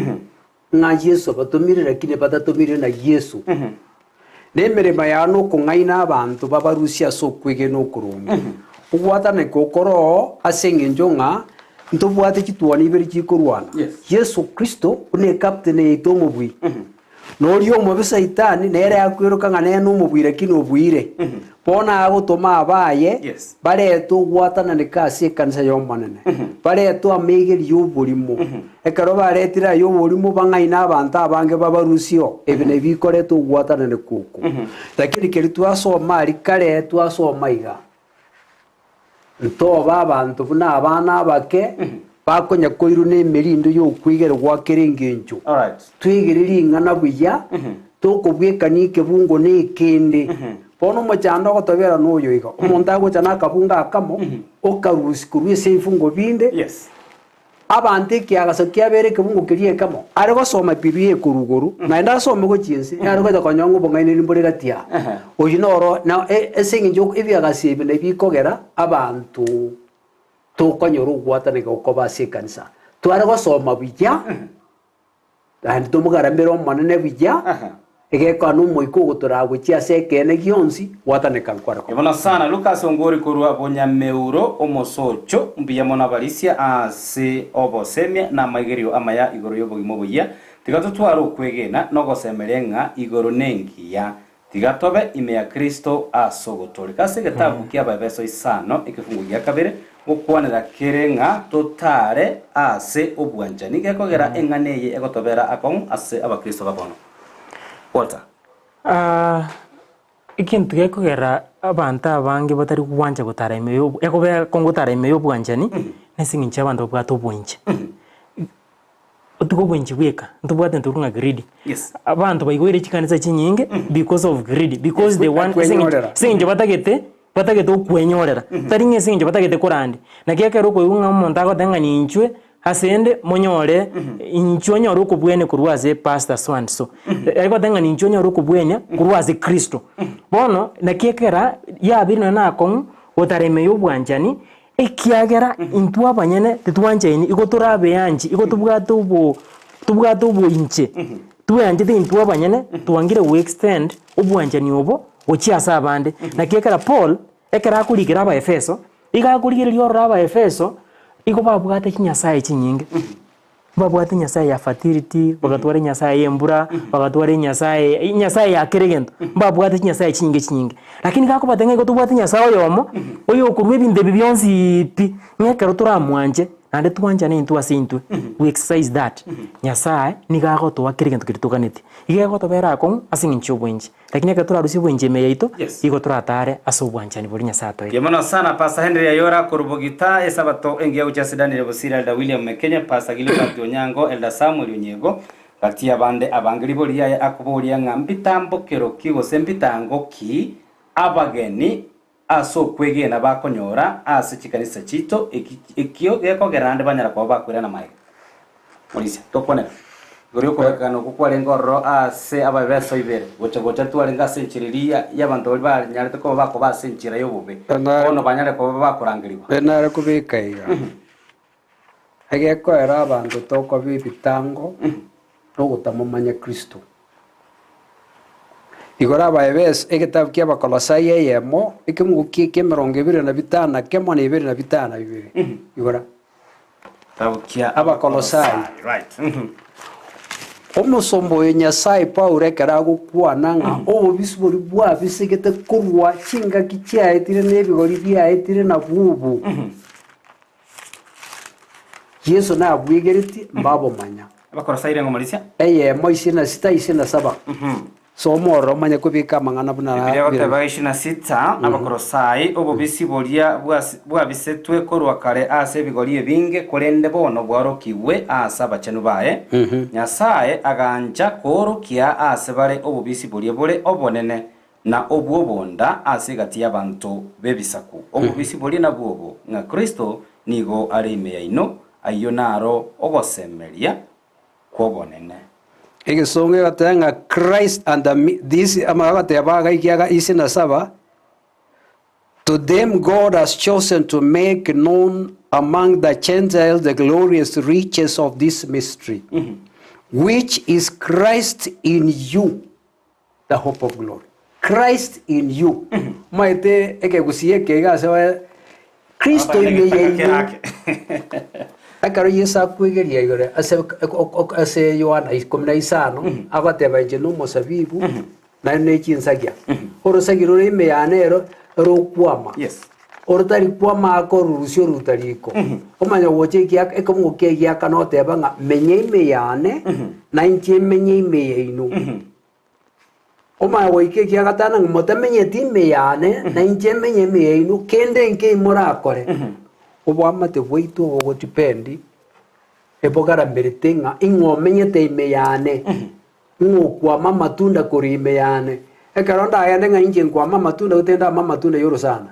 ng'a Yeso abatomire lakini batatomire na Yeso. Na emeremo yao nokong'aina abanto babarusie ase okwegena okoronge. Ogwataneka okore oo ase engencho ng'a ntobwate chituoni ibere chikorwana, Yeso Kristo buna ekapteni yaito omobui, na oria omobe Saitani nere akweroka ng'a nere nomobui lakini obuire. Bono agotoma abaye barete ogwatananeka ase ekanisa y'Omonene, barete amaigerio y'oborimo. Ekero baretire ay'oborimo bang'aine abanto abange babarusie ebi nabio bikoreta ogwatananeka oko. Lakini keria twasoma aria kare twasoma iga, ntoba abanto buna abana abake bakonya koirwa nemerindo y'okwegera gwa kera engencho. Twegere ring'ana buya, tokobwekania ekebungo na ekende. Bono omochando ogotobera noyo iga, omonto agocha nakabungo akamo, okarusia korwa ase ebifungo binde, Abanto ekiagaso kiabeire ekebungo keria ekemo, are gosoma Biblia ekorwa igoro, naende asome gochia inse, nare gocha konyora ng'a obong'aineri mbore gati aa. Oyio noro na ase eng'encho ebiagaso ebi nabio bikogera abanto tokonyora ogwataneka gokoba ase ekanisa. Tware gosoma buya, Naende tomogaramere Omonene buya, egekora nomoika ogotoraa gochia ase ekeene gionsi, gwataneka nkware koba. Bono sana Lucas Ongori korwa Bonyameuro omosocho, mbuya mono abarisia ase obosemia na amaigerio amaya igoro y'obogima oboyia. Tiga totware okwegena na ogosemeria ng'a igoro nengiya. Tiga tobe ime ya Kristo ase ogotooreka. Ase egetabu ki'Abaefeso isano ekefungo gia kabere, gokwanera kere ng'a totaare ase obwanchani, gekogera eng'ana eye egotobera akong'u ase Abakristo ba bono. Walter. Egento gekogera abanto abange batari gwancha gotara ime ya ekobera akong'u gotara ime ya obwanchani, nase eng'encho abanto babwate obwanche. Otige obwanchi bweka, ntobwate intwe ng'a greedy. Yes. Abanto baigoire chikanisa chinyinge because of greedy, because they want ase eng'encho Kwenyorera. ase eng'encho batagete batagete okwenyorera, tari ng'a ase eng'encho batagete korandia. Naki ekero okoigwa ng'a omonto agoteba ng'a ninchwe ase 'nde monyore inchwe onyore okobwenia korwa ase pastor so and so. Aye goteba ng'a ninchwe onyore okobwenia korwa ase Kristo. Bono naki ekera yabeire nonya na akong'u gotara ime ya obwanchani, Ekiagera intwe abanyene titwanchaini, igo tore abeanchi, igo tobwate obo tobwate oboinche, tweanchete intwe abanyene, twangire go extend obwanchani obo gochia ase abande. Naki ekero Paul, ekero akorikera Abaefeso, iga akorigereria ororo Abaefeso, igo babwate chinyasae chinyinge. Mbabwate enyasae ya fertility, bagatwara enyasae ya embura, bagatwara enyasae enyasae ya kera egento, mbabwate chinyasae chinyinge chinyinge. Lakini gakobatebia ng'a igo tobwate nyasae oyomo, oyokorwa ebinto ebi bionsiiii pi, ng'a ekero toramwanche, naende twanchane intwe ase intwe, we exercise that, nyasae nigo agotoa kera egento keria toganetie. Iga egotobera akong'u ase eng'encho ya obwanchi. Lakini ekero torarusie obwanchi ime yaito, Yes. igo toratare ase obwanchani boria Nyasae atoeire. Mbuya mono sana Pastor Henry Ayora korwa Bogita, Esabato engiya gochia ase Daniel Bosire, Elder William Mekenye, Pastor Gilbert Onyango, Elder Samuel Onyego, gati y'abande abange. Ribori riaye akoboria ng'a mbitambokero ki gose mbitango ki abageni ase okwegena bakonyora ase chikanisa chiaito eki ekio gekogera naende banyara koba bakoirana magega. Morisia, tokwanera igoro y'okobekana okwo kwarenge ororo ase Abaefeso ibere, gocha gocha twarenge ase enchera eria y'abanto baria banyarete koba bakoba ase enchera y'obobe, bono banyare koba bakorangerigwa. Nare kobeka iga, egekoera abanto tokoba ebitango nogotamomanya Kristo. Igoro Abaefeso, egetabu ki'Abakolosai eyemo, ekemungu ki ki'emerongo ebere na bitano na kemo na ebere na bitano na bibere. Igora. Getabu kia Abakolosai. Right. Omosomba oyo Nyasae Paulo ekero agokwana ng'a obobisi boria bwabisegete korwa chingaki chiaetire na ebigori biaetire nabwo obo, Yeso nabwegeretie mbabomanya. Abakolosai rengo morisia. Eyemo ise na sita ise na saba. Soma ororo omanye kobeka amang'ana buna Bibilia egoteba ishirini na sita, Abakolosai, obobisi boria bwas- bwabisetwe korwa kare ase ebigori ebinge, korende bono bwaorokigwe ase abachenu baye. Nyasae agancha koorokia ase bare obobisi boria bore obonene na obw'obonda ase egati y'abanto b'ebisaku. Obobisi boria nabwo obo, ng'a Kristo nigo are ime yaino, ayio naro ogosemeria kw'obonene. Egesongo egeteba ng'a Christ and the mi- this ama agateba iga ekiaga ise na saba, To them God has chosen to make known among the Gentiles the glorious riches of this mystery, which is Christ in you, the hope of glory. Christ in you. Omanyete ekegusii eke iga ase oe- Kristo ime yaino. Ekero Yeso akwegeria igoro ase ase Yohana ikomi na isano, agoteba inche nomosabibu, naende ne chinsagia. Orosagia rore ime yane ero rokwama, Yes. orotari kwama akorurusia oruta riko. Omanye gocha egiaka ekemongo kia egiaka noteba ng'a menya ime yane, na inche menye ime yaino. Omanye goika ekia gatano ng'a motamenyeti ime yane, na inche menye ime yaino, kende nkei morakore. Oboamate bwaito obo gotipendi, ebogaramerete ng'a ing'o omenyete ime yane, ng'o okwama amatunda korwa ime yane. Ekero ndagende ng'a inche nkwama amatunda gose tindama amatunda y'orosana,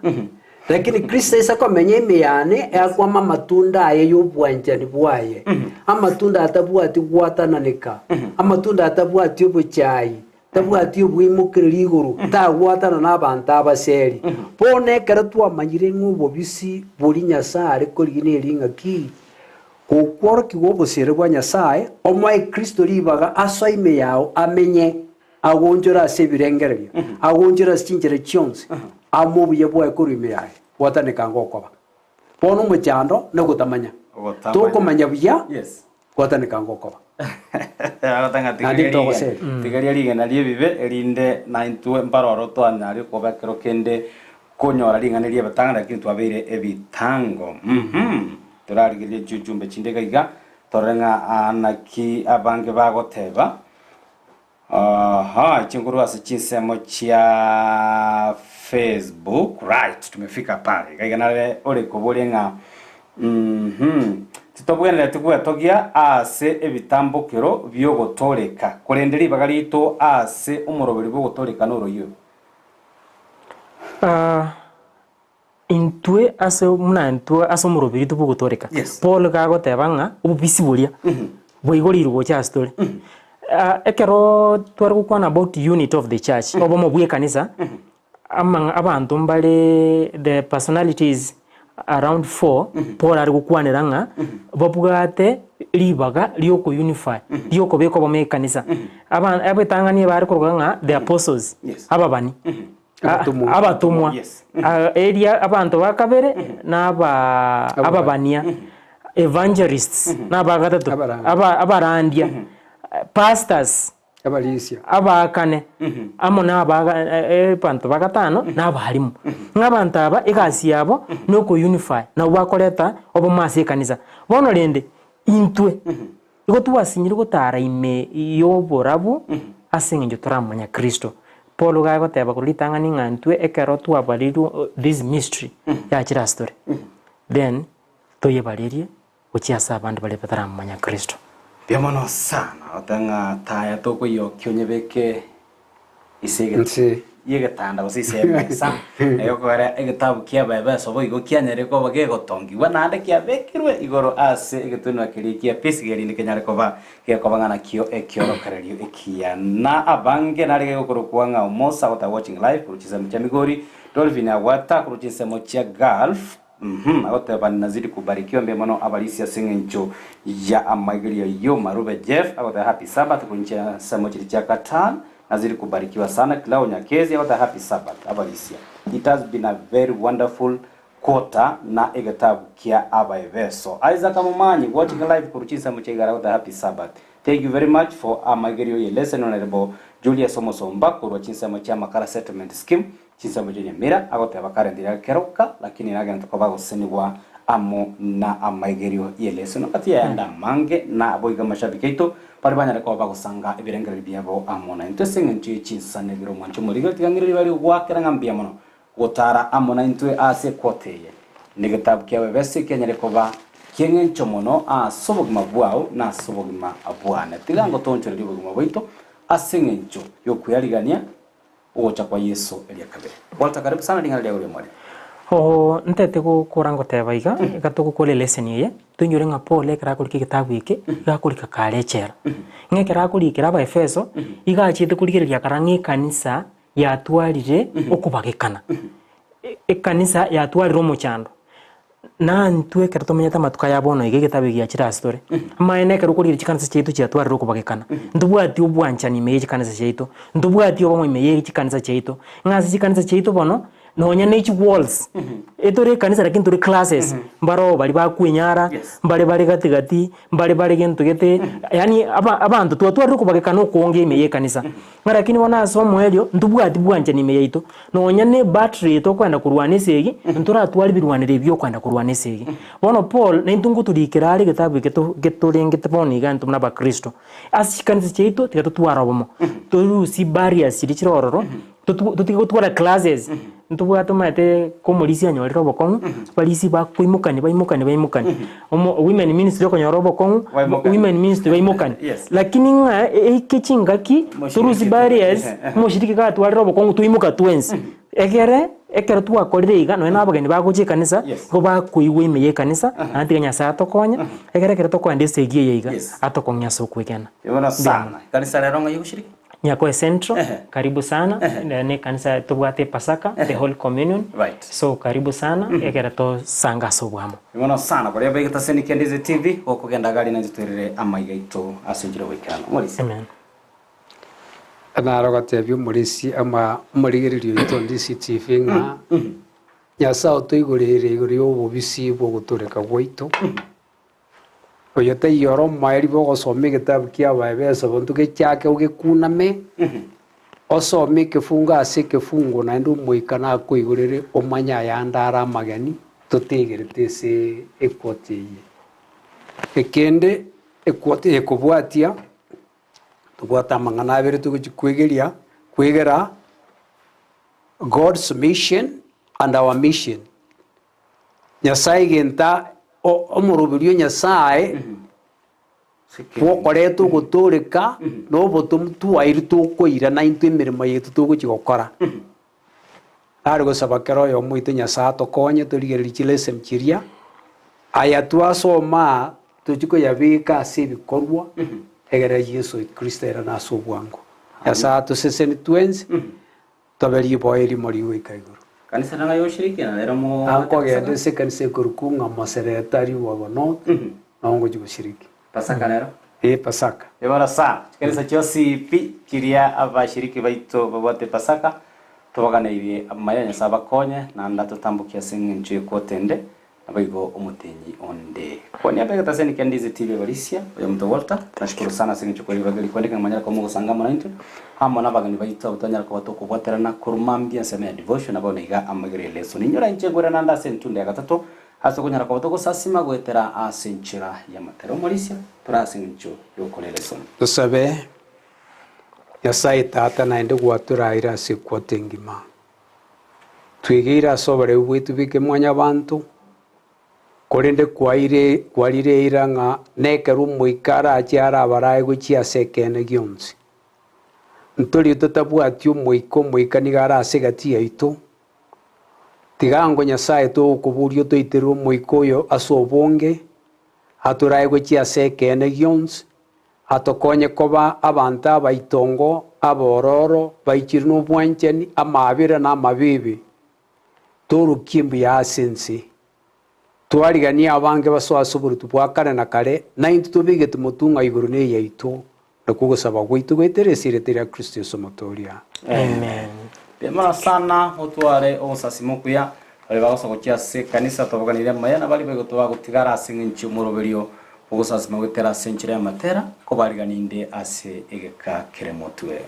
lakini Kristo ase komenya ime yane, akwama amatunda aye y'obwanchani bwaye, amatunda atabwati gwatananeka, amatunda atabwati obochai, tabwati obweimokereria igoro, tagwatana nabanto abaseri. Bono ekero twamanyire ng'a obobisi boria Nyasae are korigia neri ng'aki, gokworokigwa obosere bwa Nyasae, omoe Kristo ribaga asoe ime yao amenye. Agonchore ase ebirengererio, agonchore ase chinchera chionsi, amo obuya bwaye korwa ime yaye, gwataneka ngokoba. Bono omochando nogotamanya. Ogotamanya. Tokomanya buya, Yes. gwataneka ngokoba. Agotanga Naende tigaria togoseri. rigena tigaria rigena riebibe erinde naintwe mbaroro twanyare koba ekero kende konyora ring'ana ri'ebitango lakini twabeire ebitango. Mhm. Torarigererie chiujumbe chinde iga iga torore ng'a aa naki abange bagoteba. Aha, chinguru ase chinsemo chia Facebook. Right, tumefika pale. Iga iga nare ore koboria ng'a mhm titobwenereti gwetogia ase ebitambokero biogotoreka, korende ribaga riaito ase omoroberi bw'ogotoreka noroiyo. Ah, intwe ase buna intwe ase omoroberi tobwogotoreka. Yes. Paul iga agoteba ng'a obobisi boria bwaigoreirwe gocha ase tore. Ah, ekeroo tware gokwana about unity of the church, obomo bwa ekanisa, amang'a abanto mbareee the personalities around four, Paul are gokwanera ng'a babwate ribaga ria oko unify, ria okobeka obomo ekanisa. Aba abetang'ani ebare koroka ng'a the apostles, Yes. ababani. Abatomwa. Abatomwa. Yes. Ah, eria abanto ba kabere na aba ababania evangelists na aba gatato Abarandia. aba abarandia pastors Abarisia. abakane amo na abaga abanto ba gatano na abalimu. Ng'a abanto aba egasi yabo na oko unify nabo bakoreta obomo ase ekanisa. Bono rende intwe Igo twasinyire gotara ime y'oborabu ase engencho toramanya Kristo. Paul iga agoteba korwa ritang'ani ng'a intwe ekero twabarirwe this mystery yachire ase tore, then toyebarerie gochia ase abande baria bataramomanya Kristo. Mbuya mono sana, goteba ng'a taya tokoyokia onyebeke Ase Inse. y'egetanda gose ase emesa, egokora egetabu ki'Abaefeso boigo kianyare koba gegotongigwa naende kiabekirwe igoro ase egetunwa keria kia Pisiga erinde kenyare koba gekoba ng'a nakio ekiorokererio ekiya. Na abange nare gegokorokwa ng'a Omosa agoteba watching live korwa chinsemo chia Migori, Dolphin Agwata korwa chinsemo chia Gulf, Uhum, agoteba ninazidi kubarikiwa mbuya mono abarisia ase eng'encho ya amaigerio ayio Marube Jeff agoteba happy Sabbath korwa chinsemo chiria chia Qatar Nazidi kubarikiwa sana Clau Nyakezi agoteba happy Sabbath abarisia It has been a very wonderful quarter na egetabu kia Abaefeso Isaac Momanyi watching live korwa chinsemo chia Igara agoteba happy Sabbath Thank you very much for amaigerio ye lesson Honourable Julius Omosomba korwa chinsemo chia Makara Settlement Scheme Chinsemo chia Nyamira agoteba kare ndire keroka lakini nagento koba gosenigwa amo na amaigerio y'elesono gati y'ayande amange na boigo amashabiki aito baria banyare koba bagosanga ebirengererio biabo amo naintwe ase eng'encho ye chinsana ebere omwancho omorigori tiga ng'ire ribaga ri'ogoakera ng'a mbuya mono gotara amo naintwe ase equota eye Negetabu kia Abaefeso ekianyare koba ki'eng'encho mono ase obogima bwao na ase obogima bwane. Tiga ngotoonchorerie obogima bwaito ase eng'encho y'okwearigania Ogocha kwa Yeso eria kabere. Walter karibu sana ring'ana riago ri'omorero. Oo, ntete gokora ngoteba iga, iga togokora eleseni eye, toinyore ng'a Paul ekero akorika egetabu eke, iga akorika kare echela. Ng'a ekero akorikera Abaefeso, iga achiete korigereria akara ng'a ekanisa yatwarire okobagekana, ekanisa yatwarire omochando. Nantwe ekero tomenyete amatuko aya bono iga egetabu eke giachire ase tore, amaene ekero okorigereria chikanisa chiaito chiatwarire okobagekana, ntobwati obwanchani ime ye chikanisa chiaito, ntobwati obomo ime ye chikanisa chiaito, ng'a ase chikanisa chiaito bono, nonya ne chiwalls, etore ekanisa lakini tore classes, mbaroo baria bakwenyara, mbare bare gati gati, mbare bare gento gete, yaani aba abanto twatwarire okobagekana okonge ime ye ekanisa. Ng'a lakini bono ase omoerio, ntobwati bwanchani ime yaito, nonya ne battery eye tokoenda korwana esegi, ntoratware ebirwanero ebi biokoenda korwana esegi. Bono Paul, naintwe ngotorikera are egetabu eke to getorengete bono iga intwe buna abakristo. Ase chikanisa chiaito, tiga totware obomo, torusie barriers chiria chire ororo, totu totige gotwara classes, ntobwate omanyete komorisia anyorire obokong'u, barisia bakoimokani baimokani baimokani, omo women ministry okonyora obokong'u, Baimokani. women ministry baimokani. Yes. Lakini ng'a eike chingaki torusie barriers, omoshiriki gatwarire obokong'u toimoka twensi, egere ekero twakorire iga nonye na abageni bagocha ekanisa, Yes. nigo bakoigwa ime ya ekanisa, naende tiga Nyasaye atokonye, egere ekero tokoenda esegi eye iga, Yes. atokong'e ase okwegena. Bono sana. Ekanisa rero ng'ai ogoshiriki? Nyakoe Central, Ehe. karibu sana, Ehe. ne ekanisa tobwate epasaka, the Holy Communion, Right. so karibu sana, ekere tosange ase obwamo. Bono sana baria baigete ase Nikendizi TV, gokogenda gari naintwe twerere amaiga aito ase enchera y'ogoikerana. Omorisia. Amen. Naro gotebia omorisia ama omorigereria oito Ndisi TV ng'a Nyasae otoigoreire igoro y'obobisi bw'ogotoreka gwaito. Oyo taiyo ore omoerio bw'ogosoma egetabu kia Abaefeso bonto gechake ogekuname, osome ekefungo ase ekefungo naende Omoika nakoigorere omanye ayande are amageni totegerete ase equote eye. Ekende equote eye ekobwatia, tobwate amang'ana abere togochia kwegeria, kwegera God's mission and our mission. Nyasae egento omoroberi o Nyasae bw'okoreta ogotooreka na obotomu twairwe tokoira naintwe emeremo yaito togochia gokora. Nare gosaba kera oyomo oito Nyasae atokonye torigererie chilesson chiria, aya twasoma aa tochie koyabeka ase ebikorwa egere Yeso Kristo airane ase obwango. Nyasae atosesenie twensi. Tobe riboa erimo rigoika igoro. Kanisa nang'a yoshiriki na rero mo Ankogenda ase ekanisa ekorokwa ng'a Mosereta Ribogo North, nao ngochia goshiriki. Pasaka rero? Ee, Pasaka. Ebora sa, chikanisa chionsi pi chiria abashiriki baito babwate Pasaka, tobaganeirie amaya Nyasae abakonye, naende atotambokie ase eng'encho y'equota ende, Naboigo omotenyi onde. Kwania abegete ase eniki ya Ndizi TV Ebarisia, oyominto Walter, nashukuru sana ase eng'encho koribaga rikwa ndike ng'a koba mogosanga amo naintwe, amo nabageni baito abwo twanyara koba tokobwaterana korwa mambia ensemo ya devotion na bono iga amagere elesson. Inyora inche nkoirana ande ase entunda ya gatato ase okonyara koba togosasima goetera ase enchera y'amatera. Omorisia, tore ase eng'encho yogokora elesson. Tosabe, Nyasae Tata naende gwatoraire ase equota engima. Twegeire ase oboreu bwaito bike mwanyabanto, korende kwaire kwarire eira ng'a nekero Omoika arache arabarae gochia ase ekeene gionsi. Ntorio totabwati Omoika, Omoika nigo are ase egati yaito. Tiga ango Nyasae togokoboria otoiterere Omoika oyo ase obonge, atorae gochia ase ekeene gionsi, Atokonye koba abanto abaitongo, abororo, baichire nobwanchani, amaabera na amabibe. Torokie mbuya ase ense. Twariganie abange basoe ase oboruoti bwa kare na kare, naintwe tobegete motung'a igoro neyaito, nakwo ogosaba gwaito goetera ase erieta ria Kristo Yeso Omotooria. Amen. Mbuya sana otware ogosasima okuya, baria bagosa gochia ase ekanisa tobaganire amaya, na baria baigotwa bagotigara ase eng'encho y'omoroberio Ogosasima goetera ase enchera y'amatera, kobarigania inde ase egeka kere motwe.